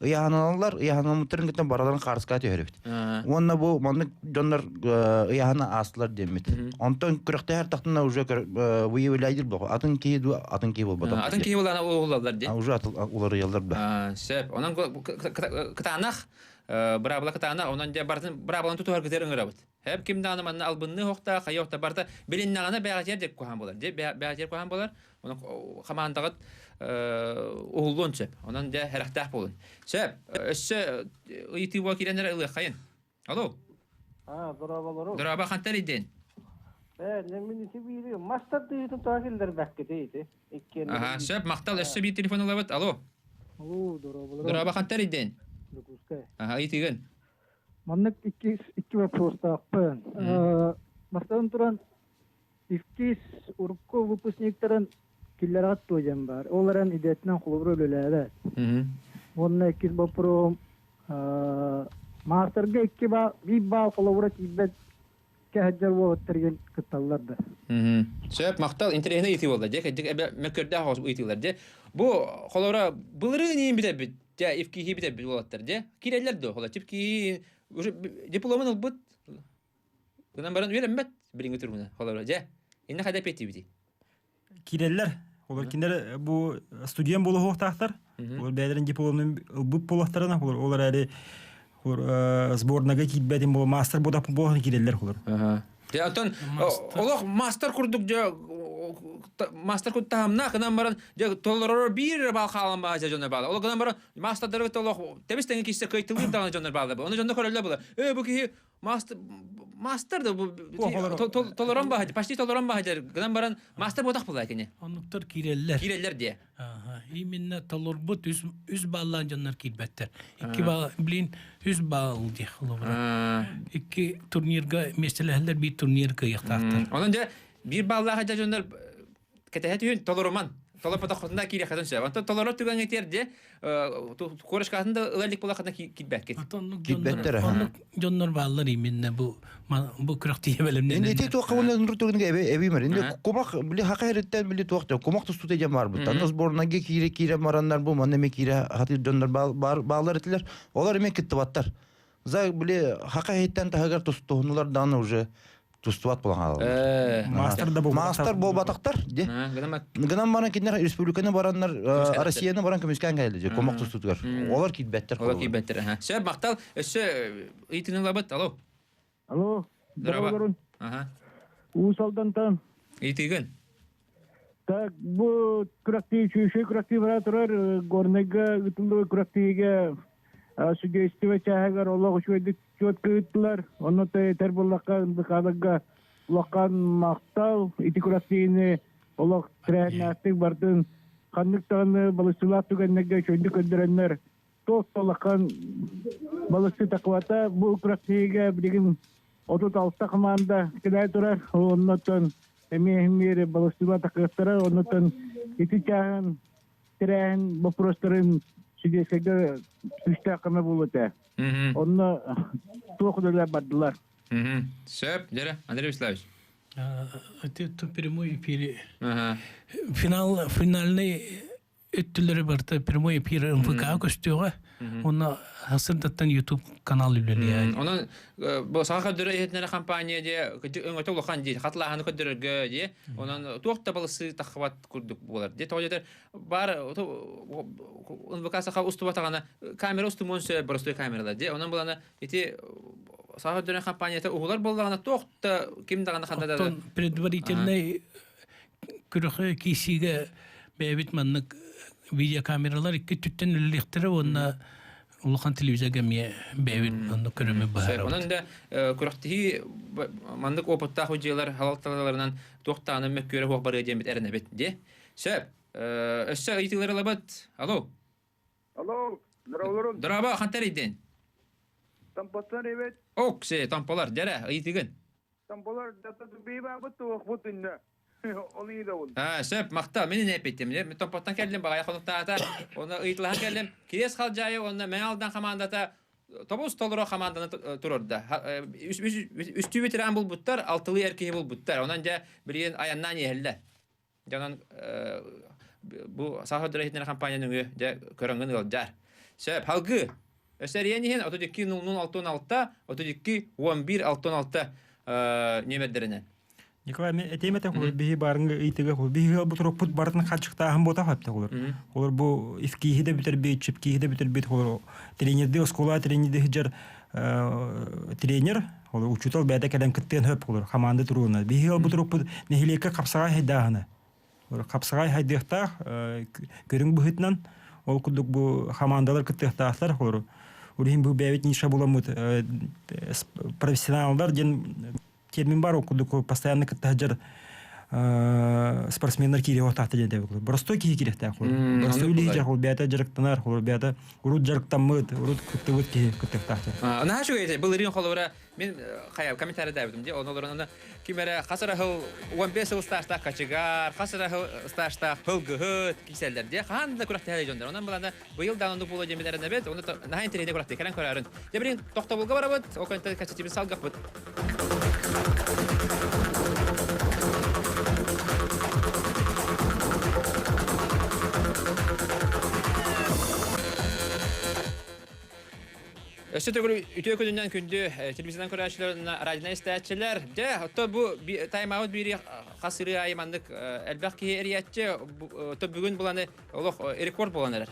ыйааһыналар ыйааһынаммыттарын кытта бараларын хаарыска түһэрбит. Уонна бу маннык дьоннор ыйааһына аастылар диэммит. Онтон күрэхтэһэр тахтына уже выявляйдыр бу. Атын киһи ду атын киһи болбатах. Атын киһи булана улаллар ди. Уже уларыялар да. Сөп. Онон кытаанах быраабыла кытаана онон дьэ барытын быраабыланы тутуһаргытыгар ыҥырабыт. Хэп ким даҕаны манна албынныы охта, хайа охта барыта билиннэҕинэ бэҕэтиэр диэк куһаан буолар. Дьэ бэҕэтиэр куһаан буолар. Онон хамаандаҕыт уһуллуон сөп. Онон дьэ хэрэхтээх буолун. Сөп. Өссө ыйытыы буола киирэн эрэ ылыаххайын. Алло. А, дорооболору. Дорообо хантан идин? Э, мин ити биири мастер дыытын тоҕо киллэрбэккитий ити? Иккиэн. Аха, сөп, махтал. Өссө биир телефон ылабыт. Алло. Алло, дорооболору. Дорообо хантан идин? Дьокуускай. Аха, ыйытыгын. Маннык икки икки вопростаахпын. Бастатан туран, иккис урукку выпускниктарын киллэрэҕит дуо диэн баар. Ол эрэн идэтинэн холобур үлэлээбэт. Уонна иккис боппуруоһум маастарга икки баал, биир баал холобура тиийбэт кэһэддэр уолаттарыгар кытталлар да. Сөп, махтал, интэриэһинэй ыйытыы буолла. Дьэ, кырдьык эбэ мөккүөрдээх оҕус ыйытыылар дьэ. Бу холобура былырыын иин бүтэрбит, дьэ, ИФКИ бүтэрбит уолаттар дьэ. Киирэллэр дуо? Холо, чипки уже дипломун ылбыт. Гынан баран үөрэммэт билиҥҥи туругунан. Холобура, дьэ, инне хайда эппиэттиибитий? Киирэллэр. Олор кинилэр бу студент буолуохтаахтар. Олор бэйэлэрин дипломун ылбыт буолуохтарына, ол эрээри сборнага киирбэтин буол мастер буолап буолан киирэллэр холор. Дьэ, оттон олох мастер курдук дьэ мастер курдук таһымнаах гынан баран дьэ толорор биир баал хаалан баа дьоннор баалар. Ол гынан баран мастердары олох тэбис тэҥи киирсэ кыайтылыыр даҕаны дьоннор баалар. Оны дьоннор көрөллөр була. Э бу киһи мастер мастер да бу толорон баһа почти толорон баһа гынан баран мастер буотах була кини. Оннуктар киирэллэр. Киирэллэр диэ. Именно толорбут үс үс бааллаан дьоннор киирбэттэр. Икки баал, блин, үс баал диэх холобура. Икки турнирга миэстэлэһэллэр, биир турнир кыайыахтаахтар. Онон дьэ биир бааллаах дьоннор кэтэһэ түһүн толоруман толорботоххутуна киириэххитин сөп. Онтон толорор түгэҥҥэ тиэрдэ куорашкатын да ыла илик буолаххытына киирбэккит. Киирбэттэр. Оннук дьоннор бааллар именно бу бу күрэхтиһэ бэлэмнэнэн. Инди туохха уонна нур түгэнгэ эби эбимер. Инди кумах били хака хериттен били туох кумах тустута дем бар бут. Аны сборнаге киире киире мараннар бу манна эме киире хатыр дьоннор баалар этилер. Олар эме кыттыбаттар. За били хака хериттен таһыгар тустуһунулар дааны уже тустубат буолан хаалаллар. Мастер да Мастер буолбатахтар ди. Гынан баран кинилэр республиканы бараннар Россияны баран көмүскээн кэллэ комок тустутугар. Олар киирбэттэр. Олар киирбэттэр. Сөп махтал. Өссө ыйытыыны ылабыт. Алло. Алло. Здорово. Ага. Уус Алдантан. Ыйытыыгын. Так, бу күрэхтии үчүгэй күрэхтии бара турар Горнайга ыытыллыбыт күрэхтиигэ судейство чааһыгар олох үчүгэйдик четко ыыттылар. Онно этэр буоллахха НДК-ларга улахан махтал ити күрэхтиини. Олох тэрээһиннээхтик бардын. Ханнык даҕаны балысчылаах түгэннэргэ үчүгэйдик көрдөрөннөр туох да улахан балысчы таквата бу күрэхтэһиигэ билигин 36 команда кэлээ турар. Оннотон эмиэ эмиэ балысчылар такыахтара. Оннотон ити чааһын тэрээһин боппуруостарын судейскайга күүстээх көмө буолуо этэ. Онно туох үлэлэр бардылар. Сөп, дьэрэ, Андрей Вячеславович. Это прямой эфир. Финал, финальный өттүлэри барыта прямой эфир МФК көстүөҕэ. Онно сырдаттан YouTube канал үлэлиэ. Онон бу саха көрдөрөр иһитиннэрэр компания дьэ өҥөтө улахан дии хатылааһыны көрдөрөргө дии. Онон туох да балысы таххыбат курдук буолар. Дии тоҕо диэтэр бар НВК саха устубатаҕына камера устумуон сөп боростуой камералар дии. Онон булана ити саха көрдөрөр компанията уһулар буоллаҕына туох да ким даҕаны ханна да предварительный күрөхө киисиигэ бэйэбит маннык видеокамералар икки өттүттэн үлэлиэхтэрэ уонна улахан телевизорга эмиэ бэйэбит маннык көрөмү быһаарабыт. Онон да күрэхтэһии маннык опыттаах удьуолар халалталарынан туохтааны мөккүөрэ суох барыа диэммит эрэнэбит дии. Сөп. Өссө ыйытыылары ылабыт. Алло. Алло, здраволорун. Здорово, хантан эрийдин? Тампаттан эбит. Оксе, тампалар, дьэрэ, ыйытыгын. Тампалар дата бабыт инне. Ол иидабын. А, сөп, махтал, мин эппиттим. Мен томпоттон кэллим, баҕайа хонуктаата. Оны ыйытылаһан кэллим. Кириэс Халдьаайы уонна Мэҥэ Алдан хамаандата тобус толору хамаанданы турорда. Үстүү ветеран булбуттар, алтылыы эр киһи булбуттар. Онон дьэ билигин айаннаан иһэллэр. Дьэ онон бу Саха Дрехитнер компания нөҥүө дьэ көрөҥҥүн ыалдьаар. Сөп, халгыы. Өссө эрийэн иһин 32 00 66 32 11 66 нүөмэрдэринэн. Николай, мен этиэм этэ холор биһи барыңы ыйтыга холор биһи бу турукпут бартын хачыктааһын буота хапта холор. Холор бу ифкиһи да бүтэрбит, чипкиһи да бүтэрбит холор тренерди оскуола тренерди хыджар тренер холор учуутал бэйэтэ кэлэн кыттыан хөп холор команда туругуна. Биһи бу турукпут нэһилиэккэ хапсаҕай хайдааһына. Хапсаҕай хайдыахтаах көрүҥ быһыытынан ол курдук бу хамаандалар кыттыахтаахтар холор. Ол иһин бу бэйэбит ниша буламмыт профессионаллар диэн термин бар ол курдук постоянно кытта сылдьар спортсменнар киириэ уохтаахтар диэн этэбит. Боростой киһи киириэхтээх холор. Боростой үлэһит холор бэйэтэ дьарыктанар, холор бэйэтэ урут дьарыктаммыт, урут кыттыбыт киһи кыттыахтаах. Наһаа үчүгэй этэ. Былырыын холобура мин хайа комментарий даабытым дии. Оны олорон аны ким эрэ хас эрэ сыл 15 сыл стажтаах кочегар, хас эрэ сыл стажтаах һылгыһыт киселлэр дии. Хаһан да күрэхтэһэр дьоннор. Онон былана быйыл даҕаны оннук буолуо диэммит эрэнэбит. Оны наһаа интэриэһинэй күрэхтии кэлэн көрөөрүн. Дьэ билигин тохтобулга барабыт. Ол кэнниттэн кэпсэтиибин салгыахпыт. Өссө төгүл үтүө күнүнэн күндү телевизордан көрөөччүлэр уонна радионан истээччилэр. Дьэ, оттон бу тайм-аут биири хас ырыа аайы маннык элбэх киһи эрийээччи. Оттон бүгүн буланы олох рекорд буолан эрэр.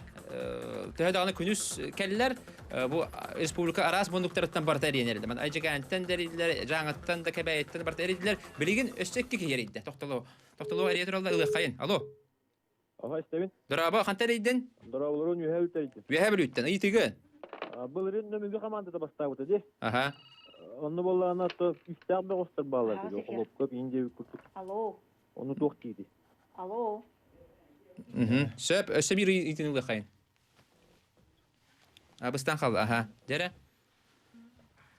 Төһө даҕаны күнүс кэллэр, бу республика араас муннуктарыттан барыта эрийэн эрэллэр. Ман Айдьыгаантан да эрийдилэр, Дьааҥыттан да, Кэбээйиттэн да барыта эрийдилэр. Билигин өссө икки киһи эрийдэ. Тохтолоо. Тохтолоо эрийэ тураллар ылыаххайын. Алло. Аха истэбин. Дорообо, хантан эрийдин? Дорооболорун Үөһээ Бүлүүттэн. Үөһээ Бүлүүттэн. Ыйытыгы. Былырыын Нөмүгү хамаандата бастаабыта дии. Аха. Онно буоллаҕына то күүстээх бөҕөстөр бааллар дии. Холопкоп иин диэбит курдук. Алло. Ону туох дииди? Алло. Сөп, өссө биир ыйытыыны ылыаххайын. Абыстан хаалла, аха. Дьэрэ.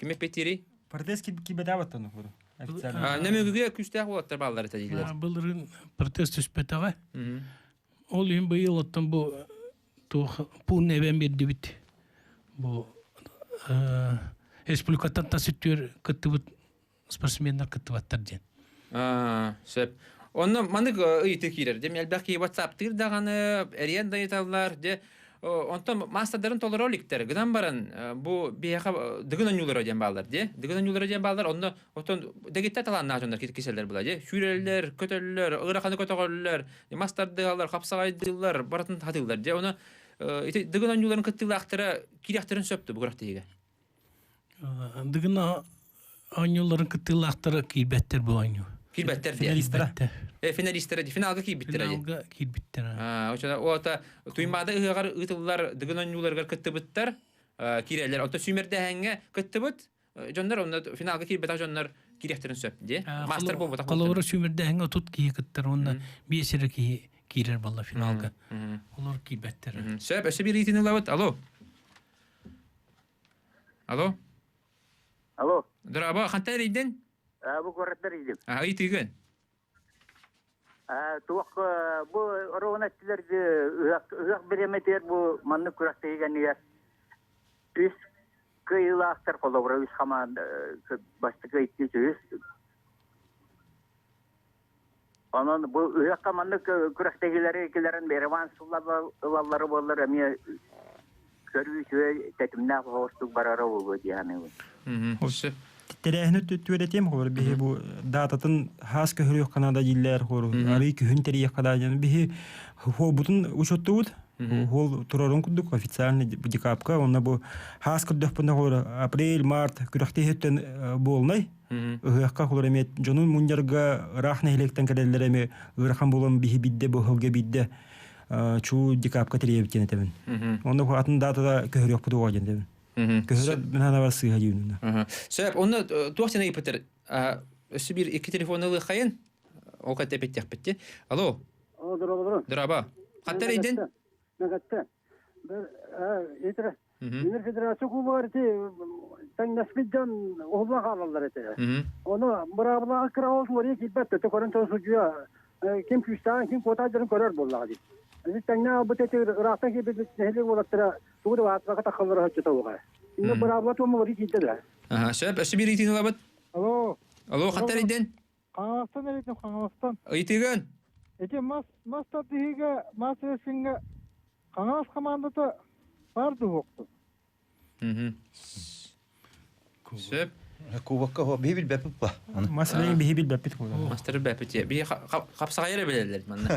Ким эппиттиирий? Протез кибетаабаттан ухуру. Официально. Нөмүгүгэ күүстээх уолаттар бааллар этэ дииллэр. Былырыын протез түспэтэҕэ. Ол иһин быйыл оттон бу туох пуун эбэн биэрдибит. Бу республикаттан тас өттүгэр кыттыбыт спортсменнар кыттыбаттар диэн. Сөп. Онно маннык ыйытыы киирэр. Дьэ, элбэх киһи WhatsApp-тыыр даҕаны, эрийэн да ыйыталлар. Дьэ, онтон маастардарын толоро иликтэр. Гынан баран, бу биһиэхэ дыгын оонньуулара диэн бааллар дии. Дыгын оонньуулара диэн бааллар. Онно оттон дэгиттэр талааннаах дьоннор киселлэр була дии. Сүүрэллэр, көтөллөр, ыараханы көтөҕөллөр, мастардыаллар, хапсаҕайдыыллар, барытын хатыыллар дии. Ону ити дыгын оонньууларын кыттыылаахтара киириэхтэрин сөп дуо бу күрэхтэһиигэ? Дыгын оонньууларын кыттыылаахтара киирбэттэр бу оонньуу. Киирбэттэр диye. Финалистара. Финалистара финалга киирбиттэрэ дии. Финалга киирбиттэр. Ота Туймаада ыһыаҕар ыытыллар Дыгын оонньууларыгар кыттыбыттар киирэллэр. Онто сүүмэрдээһиҥҥэ кыттыбыт дьоннор онно финалга киирбэтэх дьоннор кириэхтэрин сөп дии. Мастер буолбатах. Холобура сүүмэрдээһиҥҥэ 30 киһи кыттар уонна 5 эрэ киһи киирэр буолла финалга. Олор киирбэттэр. Сөп, өссө биир ыйытыыны ылабыт. Алло. Алло. Алло. Дорообо, хантан эрийдин? Бу куораттар идим. А, ыйытыыгын. Туох бу оруона эттилэр ыһыах бириэмэтигэр бу маннык күрэхтэһиигэ үс кыайыылаахтар холобура үс хамаанда бастакы икки үһүс онон бу ыһыахха маннык күрэхтэһиилэри килэрин реванш ылаллара буоллар эмиэ көрүү үчүгэй тэтимнээх оһоҕостук барара буолуо дии саныыбын. Тэрээһини түөрэтиэм холор биһи бу дататын хаас көһөрүөх Канада дииллэр хор арый күһүн тэрийэх Канада биһи хуолбутун учуттубут хуол турарын курдук официальный декабка онно бу хаас көрдөхпүнэ холор апрель март күрэхтэһиттэн буолнай ыһыахха холор эмиэ дьонун мунньарга ыраах нэһилиэктэн кэлэллэр эми ыарахан буолан биһи бидде бу хылга бидде чуу декабка тэрийэбит диэн этэбин онно атын датада көһөрүөхпүт уға диэн этэбин Көһөрө мин сыыһа дьүүнүнэ. Сөп, онно туох сен ыйыппытыр? Өссө биир икки телефону ылыаххайын. Ол катта эпиттиэхпитти. Алло. Алло, Дороба. Хаттар идин? Нагатта. Итре. Үнер федерация кубогар ити тэҥнэспит дьон уһулла хаалаллар этэ. Ону быраабылаҕа кыра ол туория киирбэт өтө көрөн тон судьуйа ким күүстээҕин, ким куотаайдарын көрөр буоллаҕа дии. Ити тэҥнээх албыт эти ыраахтан киирбит нэһилиэк уолаттара тугу да баатыбака таххаллара өччө тоҕуга. Инне быраабыла туома барыы киирдэ да. Аха, сөп, өссө биир ыйытыыны ылабыт. Алло. Алло, хантан ыйдын? Хаҥаластан эрийдим, Хаҥаластан. Ыйытыыгын? Ити мас мас тардыһыыга, мас рестлиҥҥэ Хаҥалас хамаандата баар дуһуохтун. Сөп. Кубокка хо биһи билбэппит ба. Мас рестлинг биһи билбэппит Мастер билбэппит. Биһи хапсаҕайы эрэ билэллэр манна.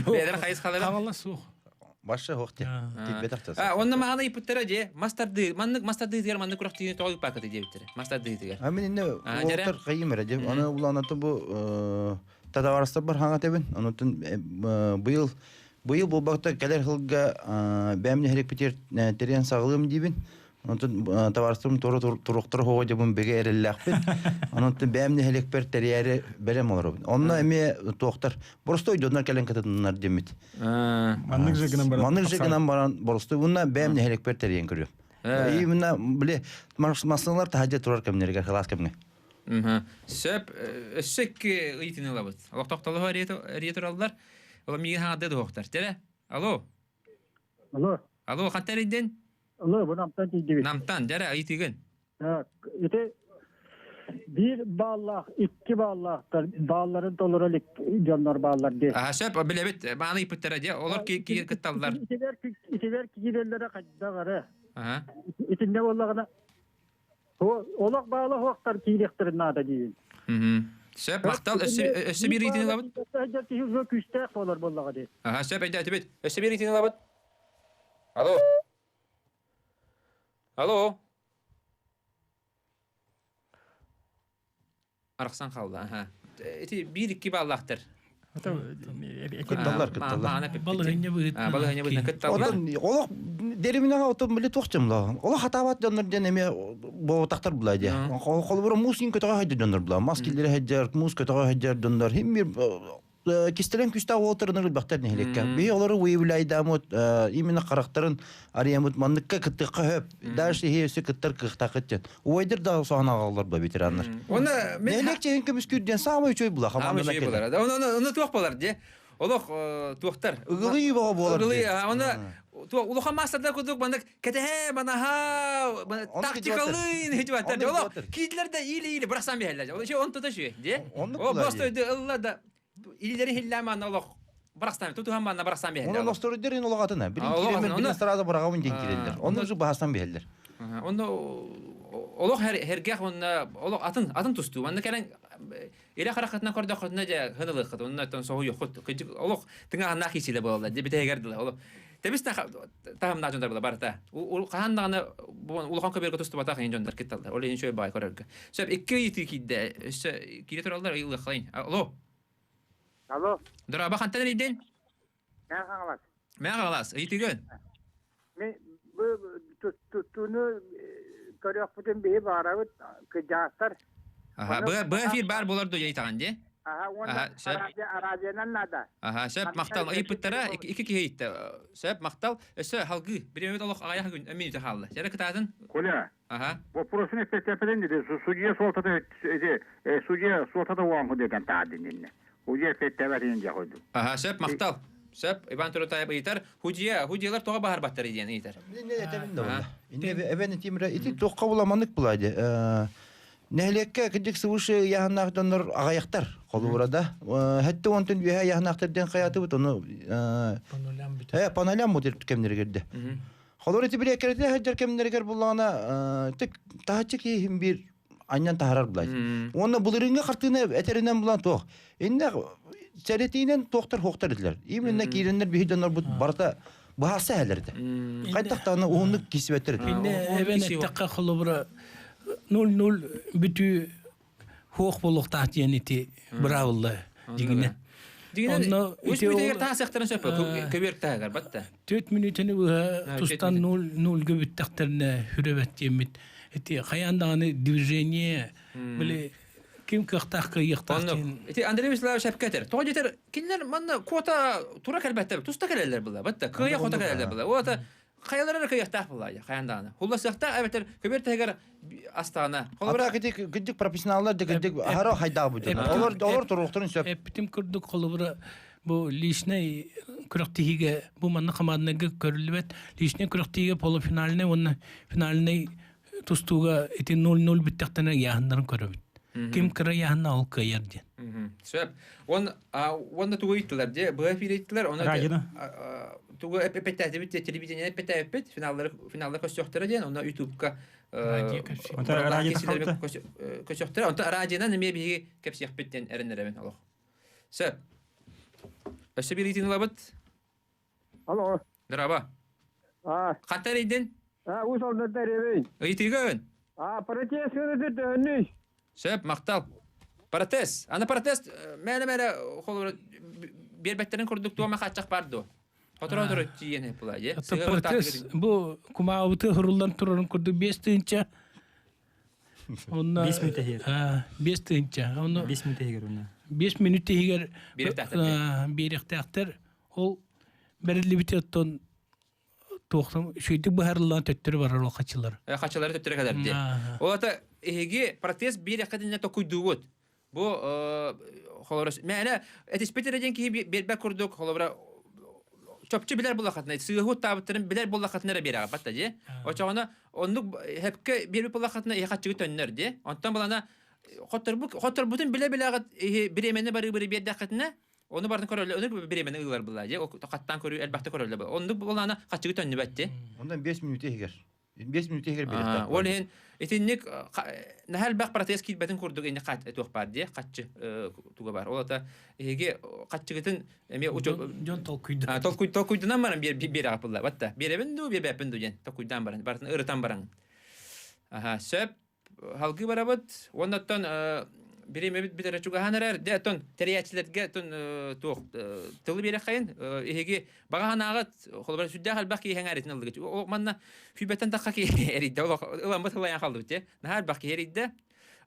Бэйэлэр хайысхалара. Хаҥалас суох. Башы хоқ те. Тилбетах та. А, онно мааны ыйыппыттара дьэ. Мас тардыы, маннык мас тардыытыгар маннык күрэхтиини тоҕо ыыппаккыт диэбиттэрэ. Мас тардыытыгар. А мин инне уолтар кайым эрэ дьэ. Аны улаанаты бу татаварыстар бар хаҥа тебин. Онутун быйыл Быйыл буолбакта кэлэр сылга бэйэм нэһилиэкпитигэр тэрийэн саҕалыам диибин. Онтон табаарыстарым туора туруохтара хоҕо дьабын бигэ эрэллээхпин. Онон бэйэм нэһилиэкпэр тэрийээри бэлэм олоробун. Онно эмиэ туохтар боростой дьоннор кэлэн кытыннар диэммит. Маннык же гынан баран. Маннык же гынан баран боростой уонна бэйэм нэһилиэкпэр тэрийэн көрүөм. Именно били массыыналар таһырдьа турар кэмнэригэр кылаас кэмҥэ. Сөп, өссө икки ыйытыыны ылабыт. Олохтоохтолоһо эрийэ тураллар. Ола миигин хаҥардыы дуһуохтар. Тере, алло. Алло. Алло, хантан эрийдин? Алло, бу Намтан тиийдибит. Намтан, дьэрэ, ыйытыыгын. Ити биир бааллаах, икки бааллаахтар баалларын толоро илик дьоннор бааллар дии. Аа, сөп, билэбит, мааны ыйыппыттара дии. Олор кытталлар. Итилэр итилэр киирэллэрэ хайдах эрэ. Итиннэ буоллаҕына Олох баала суохтар киириэхтэрин наада диибин. Сөп, махтал. Өссө биир ыйытыыны ылабыт. Киһи күүстээх буолар буоллаҕа дии. Аха, сөп, өйдөөтүбүт. Өссө биир ыйытыыны ылабыт. Алло. Алло. Арахсан хаалла. Аха. Ити биир-икки бааллаахтар. Кытталлар, кытталлар. Балыһынньа быһыытынан. Балыһынньа быһыытынан кытталлар. Оттон олох дериминэҕэ отон били туох дьомлоо. Олох хатаабат дьоннор диэн эмиэ буолбатахтар була дии. Холобура муус иин көтөҕө сылдьар дьоннор була. Мас киллэрэ сылдьар, муус көтөҕө сылдьар дьоннор. Хим бир кистэлэҥ күүстээх уолаттар ынырбахтар нэһилиэккэ. Биһи олору выявляйдаамыт именно харахтарын арыйамыт манныкка кыттыахха хөп. Дальше иһи өссө кыттар кыахтаахыт диэн. Убайдар да соһон аҕаллар ба ветераннар. Оны Нэһилиэк чэһин көмүскүүр диэн саамай үчүгэй була хамаандана кэлэр. Оны оны туох болар дии. Олох туохтар. Ыгылыы бөҕө буолар. Ыгылыы оны улахан маастардар курдук маннык кэтэһэ манаһа тактикалыы хитибаттар. Олох киидлер да или-или бырахсан биһэллэр. Ол он тута шү дии. О просто ылла да илилери хиллээн манна олох барахсан тутуһан манна барахсан биһэллэр. Онон остуруйдар ин олох атына. Билин киирэммин билин сразу быраҕабын диэн киирэллэр. Онно уже баһастан биһэллэр. Онно олох хергэх онно олох атын атын тустуу. Манна кэлэн илэ харахытынан көрдөххүтүнэ дьэ хынылыаххыт. Онно оттон соһуйуоххут. Кыдьык олох тыҥааһыннаах киисилэ буолаллар. Дьэ бүтэһигэр дылы. Олох тэбис таһымнаах дьоннор була барыта. Хаһан даҕаны улахан көбүөргэ тустубатах иһин дьоннор кытталлар. Ол иһин үчүгэй баай көрөргө. Сөп, икки ыйытыы киирдэ. Өссө киирэ тураллар, ыйылыаххайын. Алло. Алло. Дорообо, хантан эрийдин? Мээ Хаҥалас. Мээ Хаҥалас, ыйытыгын? Мен бу туттууну Көрүөхпүтүн биһи баарабыт кыдьаастар. Аха, бу эфир бар болар до жайтаган де. Аха, уонна радионан надо. Аха, сөп мактал ыйыппыттара икки киһи ыйытта. Сөп мактал. Өссө халгы биремет олох аҕыйах күн минута хаалла. Сэрэ кытаатын. Коля. Аха. Вопросын эппетепеден dedi. Судья суолтата эти судья суолтата уоңху деден таадин. Судья эппетебетин же койду. Аха, сөп мактал. Сөп Иван Турутаев ыйытар. Худья, худьялар тоҕо баһар баттар диэн ыйытар. Не этебин да. Инне эбен тимре ити тоққа буламанык булайды. Нэһилиэккэ кырдьык свыше яһаннаах дьоннор аҕайахтар холобура Хэтте онтон үөһэ яһаннаахтар диэн хайаатыбыт ону паналям бут кэмнэригэрде. Холор ити бириэккэрите сылдьар кэмнэригэр буллаҕына тик таһаччы киһим биир анньан таһарар булай. Уонна былырыыҥҥы хартыына этеринэн булан туох. Инне сэрэтиинэн туохтар хуохтар этилэр. Именно киирэннэр биһи дьоннорбут барыта быһаарса эһэлэр этэ. Хайдахтаҕына уһуннук киирсибэттэр этэ. Инне эбэн эттэххэ холобура 0-0 бүтүү хуох буолуохтаах диэн ити быраабылла дьиҥинэн. Онно үс мүнүүтүгэр таһасыахтарын сөп көбүөр таһыгар батта. 4 мүнүүтүнү быһа тустан 0-0-га бүттэхтэринэ хүрөбөт диэммит. Ити хайаан даҕаны движение били ким кыахтаах кыайыахтаах диэн. Ити Андрей Вячеславович эпкэ этэр. Тоҕо диэтэр кинилэр манна куота тура кэлбэттэр, туста кэлэллэр была. Батта кыайа хото кэлэллэр была. Ота хайалара эрэ кыайыахтаах была хайаан даҕаны. Хулласыахтаах эбэтэр көбүөр таһыгар астаана. Холобура кидик кидик профессионаллар да кидик аһара хайдаах бу дьон. Олор олор туруохтарын сөп. Эппитим курдук холобура бу личный күрэхтэһиигэ бу манна хамааннарга көрүллүбэт личный күрэхтэһиигэ полуфинальный уонна финальный тустууга ити 0-0 бүттэхтэринэ ыйааһыннарын көрөбүт. Ким кыра ыйааһынна ол кыайар диэн. Сөп. Он уонна тугу ыйыттылар дии? Быһа эфир ыйыттылар. Оны тугу эппэттээбит телевидение эппэттээбиппит финаллары финаллар көстүөхтэрэ диэн онно ютубка көстүөхтэрэ. Онто радионан эмиэ биһиги кэпсиэхпит диэн эрэнэрэбин олох. Сөп. Өссө биир ыйытыыны ылабыт. Алло. Драба. Хантан эрийдин? Уус Алданта эрийэбин. Ыйытыыга өн. Протест сыаната төһөннүй? Сөп, махтал. Протест. Аны протест мээнэ-мээнэ холобура биэрбэттерин курдук туома хааччах бар дуо? Хоторо-хоторо тиийэн була дии. Протест бу кумаабыты хуруллан турарын курдук 5 тыһыынча. Онно 5 мүнөт иһигэр. 5 тыһыынча. Онно 5 мүнөт иһигэр онно. 5 мүнөт иһигэр биэриэхтээхтэр. Ол бэриллибити оттон туохтан үчүгэйдик быһаарыллан төттөрү барар ол хаччылар. Хаччылары төттөрү кэлэр дии. Ол ата эһиги протест биир эккэтинэ токуйдуубут. Бу холобура мээнэ этиспит эрэ диэн киһи биэрбэт курдук холобура чопчу билэр буллахатына сыыһы таабыттарын билэр буллахатына эрэ биэрэҕэ батта дии. Очоҕуна оннук хэпкэ биэрбит буллахатына иһи хаччыгы төннөр дии. Онтон булана хотторбутун билэ-билэҕит иһи бириэмэни барыы-бары биэрдэххитинэ Ону барытын көрөллөр, ону бириэмэни ыылар была дии. Хаттаан көрүү элбэхтэ көрөллөр была. Оннук буолаана хаччыгы төннүбэт дии. Онтон 5 мүнүүтэ иһигэр. 5 мүнүүтэ иһигэр биэриэхтээх. Ол иһин итинник наһаа элбэх протест киирбэтин курдук инни туох баар дии хаччы туга бар. Ол ата эһиги хаччыгытын эмиэ дьон толкуйда. Толкуйданан баран биэрэҕэ пылла. Батта биэрэбин дуу, биэрбэппин дуу диэн толкуйдаан баран, барытын ырытан баран. Аха, сөп. Халгыы барабыт. Уонна оттон бириэмэбит бүтэрэ чугаһаан эрэр. Дьэ, оттон тэрийээччилэргэ оттон туох тылы биэрэххэйин. Эһиги баҕа санааҕыт холобура сүрдээх элбэх киһи эҥээритин ыллыгыт. О, манна сүүрбэттэн тахха киһи эрийдэ. Олох ыламмыт ылайан хааллыбыт дии. Наһаа элбэх киһи эрийдэ.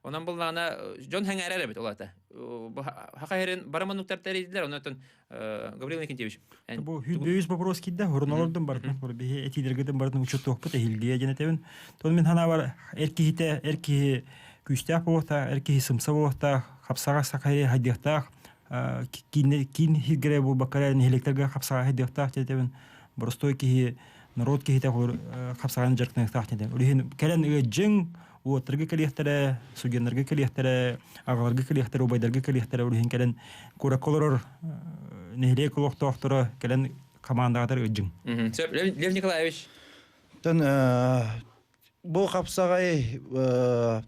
Онон буллаҕына дьон сэҥээрэр эбит ол аата. Хаха иһэрин бары муннуктар тэрийдилэр. Онон оттон Гаврил Никитевич. Бу бүүс вопрос киирдэ, хурунолордун барытын биһи этиилэргитин барытын учуттуохпут эһилгиэ диэн этэбин. Тон мин санаабар эр киһитэ, эр киһи күүстээх буолуохтаах, эр киһи сымса буолуохтаах, хапсаҕа сахайы хайдыахтаах, киин киин хиргэрэ буолбакка нэһилиэктэргэ хапсаҕа хайдыахтаах диэтэбин. Боростуой киһи, народ киһитэ хапсаҕаны дьарыктаныахтаах диэтэ. Ол иһин кэлэн ыадьыҥ, уоттарга кэлиэхтэрэ, судьуоннарга кэлиэхтэрэ, аҕаларга кэлиэхтэрэ, убайдарга кэлиэхтэрэ, ол иһин кэлэн куоракка олорор нэһилиэк олохтоохторо кэлэн хамаандаҕатар ыдьыҥ. Сөп, Лев Николаевич. Тон бу хапсаҕай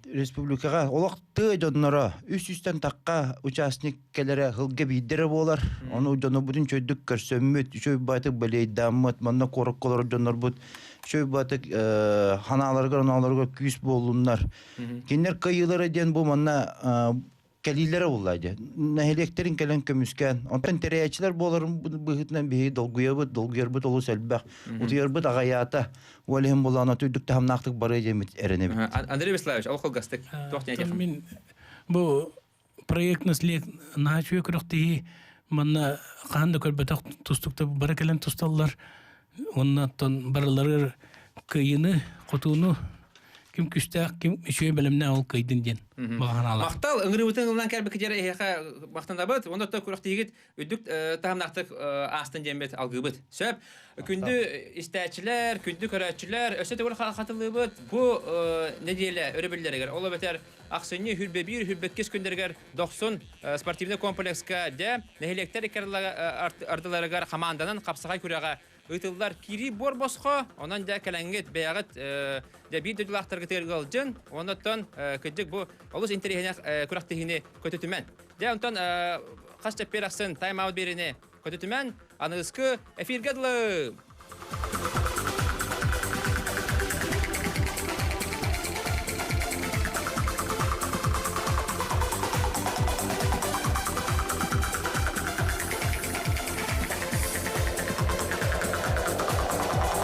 республикаҕа олох тыа дьонноро үс сүүстэн тахха участник кэлэрэ сылга биирдэрэ буолар. Ону дьонобутун чөйдүк көрсөммүт, үчүгэй баайтык бэлиэйдааммыт, манна куоракка олорор дьоннорбут үчүгэй баайтык ханааларыгар, оноолоругар күүс буоллуннар. Кинилэр кыайыылара диэн бу манна. Кэлиилэрэ булла дьэ. Нэһилиэктэрин кэлэн көмүскээн, онтон тэрийээччилэр буоларын быһыытынан биһиги долгуйабыт, долгуйарбыт олус элбэх. Утуйарбыт аҕайаата. Ол иһин булаан отуйдук таһымнаахтык барыа диэммит эрэнэбит. Андрей Вячеславович, ол кылгастык туох диэн этиэххин? Мин бу проект наслед наһаа үчүгэй күрэхтэһии манна хаһан да көрбөтөх тустуктар бары кэлэн тусталлар. Уонна оттон барыларыгар кыайыыны, хотууну ким күстээх, ким үчүгэй бэлэмнээх ол кыайдын диэн баҕа санаалаах. Махтал ыҥырыыбытын ылынан кэлбиккитигэр эһиэхэ махтанабыт. Уонна оттон күрэхтэһиигит үрдүк таһымнаахтык аастын диэммит алгыыбыт. Сөп. Күндү истээччилэр, күндү көрөөччүлэр, өссө төгүл хатылыыбыт. Бу нэдиэлэ өрөбүллэригэр, ол эбэтэр ахсынньы 21 22 күннэригэр Дохсун спортивный комплекска дьэ нэһилиэктэр ардыларыгар хамаанданан хапсаҕай күрэҕэ ыытыллар киирии буор босхо, онон дьэ кэлэҥҥит бэйэҕит дьэ биир дойдулаахтаргытыгар ыалдьын, оннуттан кырдьык бу олус интэриэһинэй күрэхтэһиини көтүтүмэн. Дьэ онтон хас чэппиэр ахсын тайм-аут биэриини көтүтүмэн, аныгыскы эфиргэ дылы!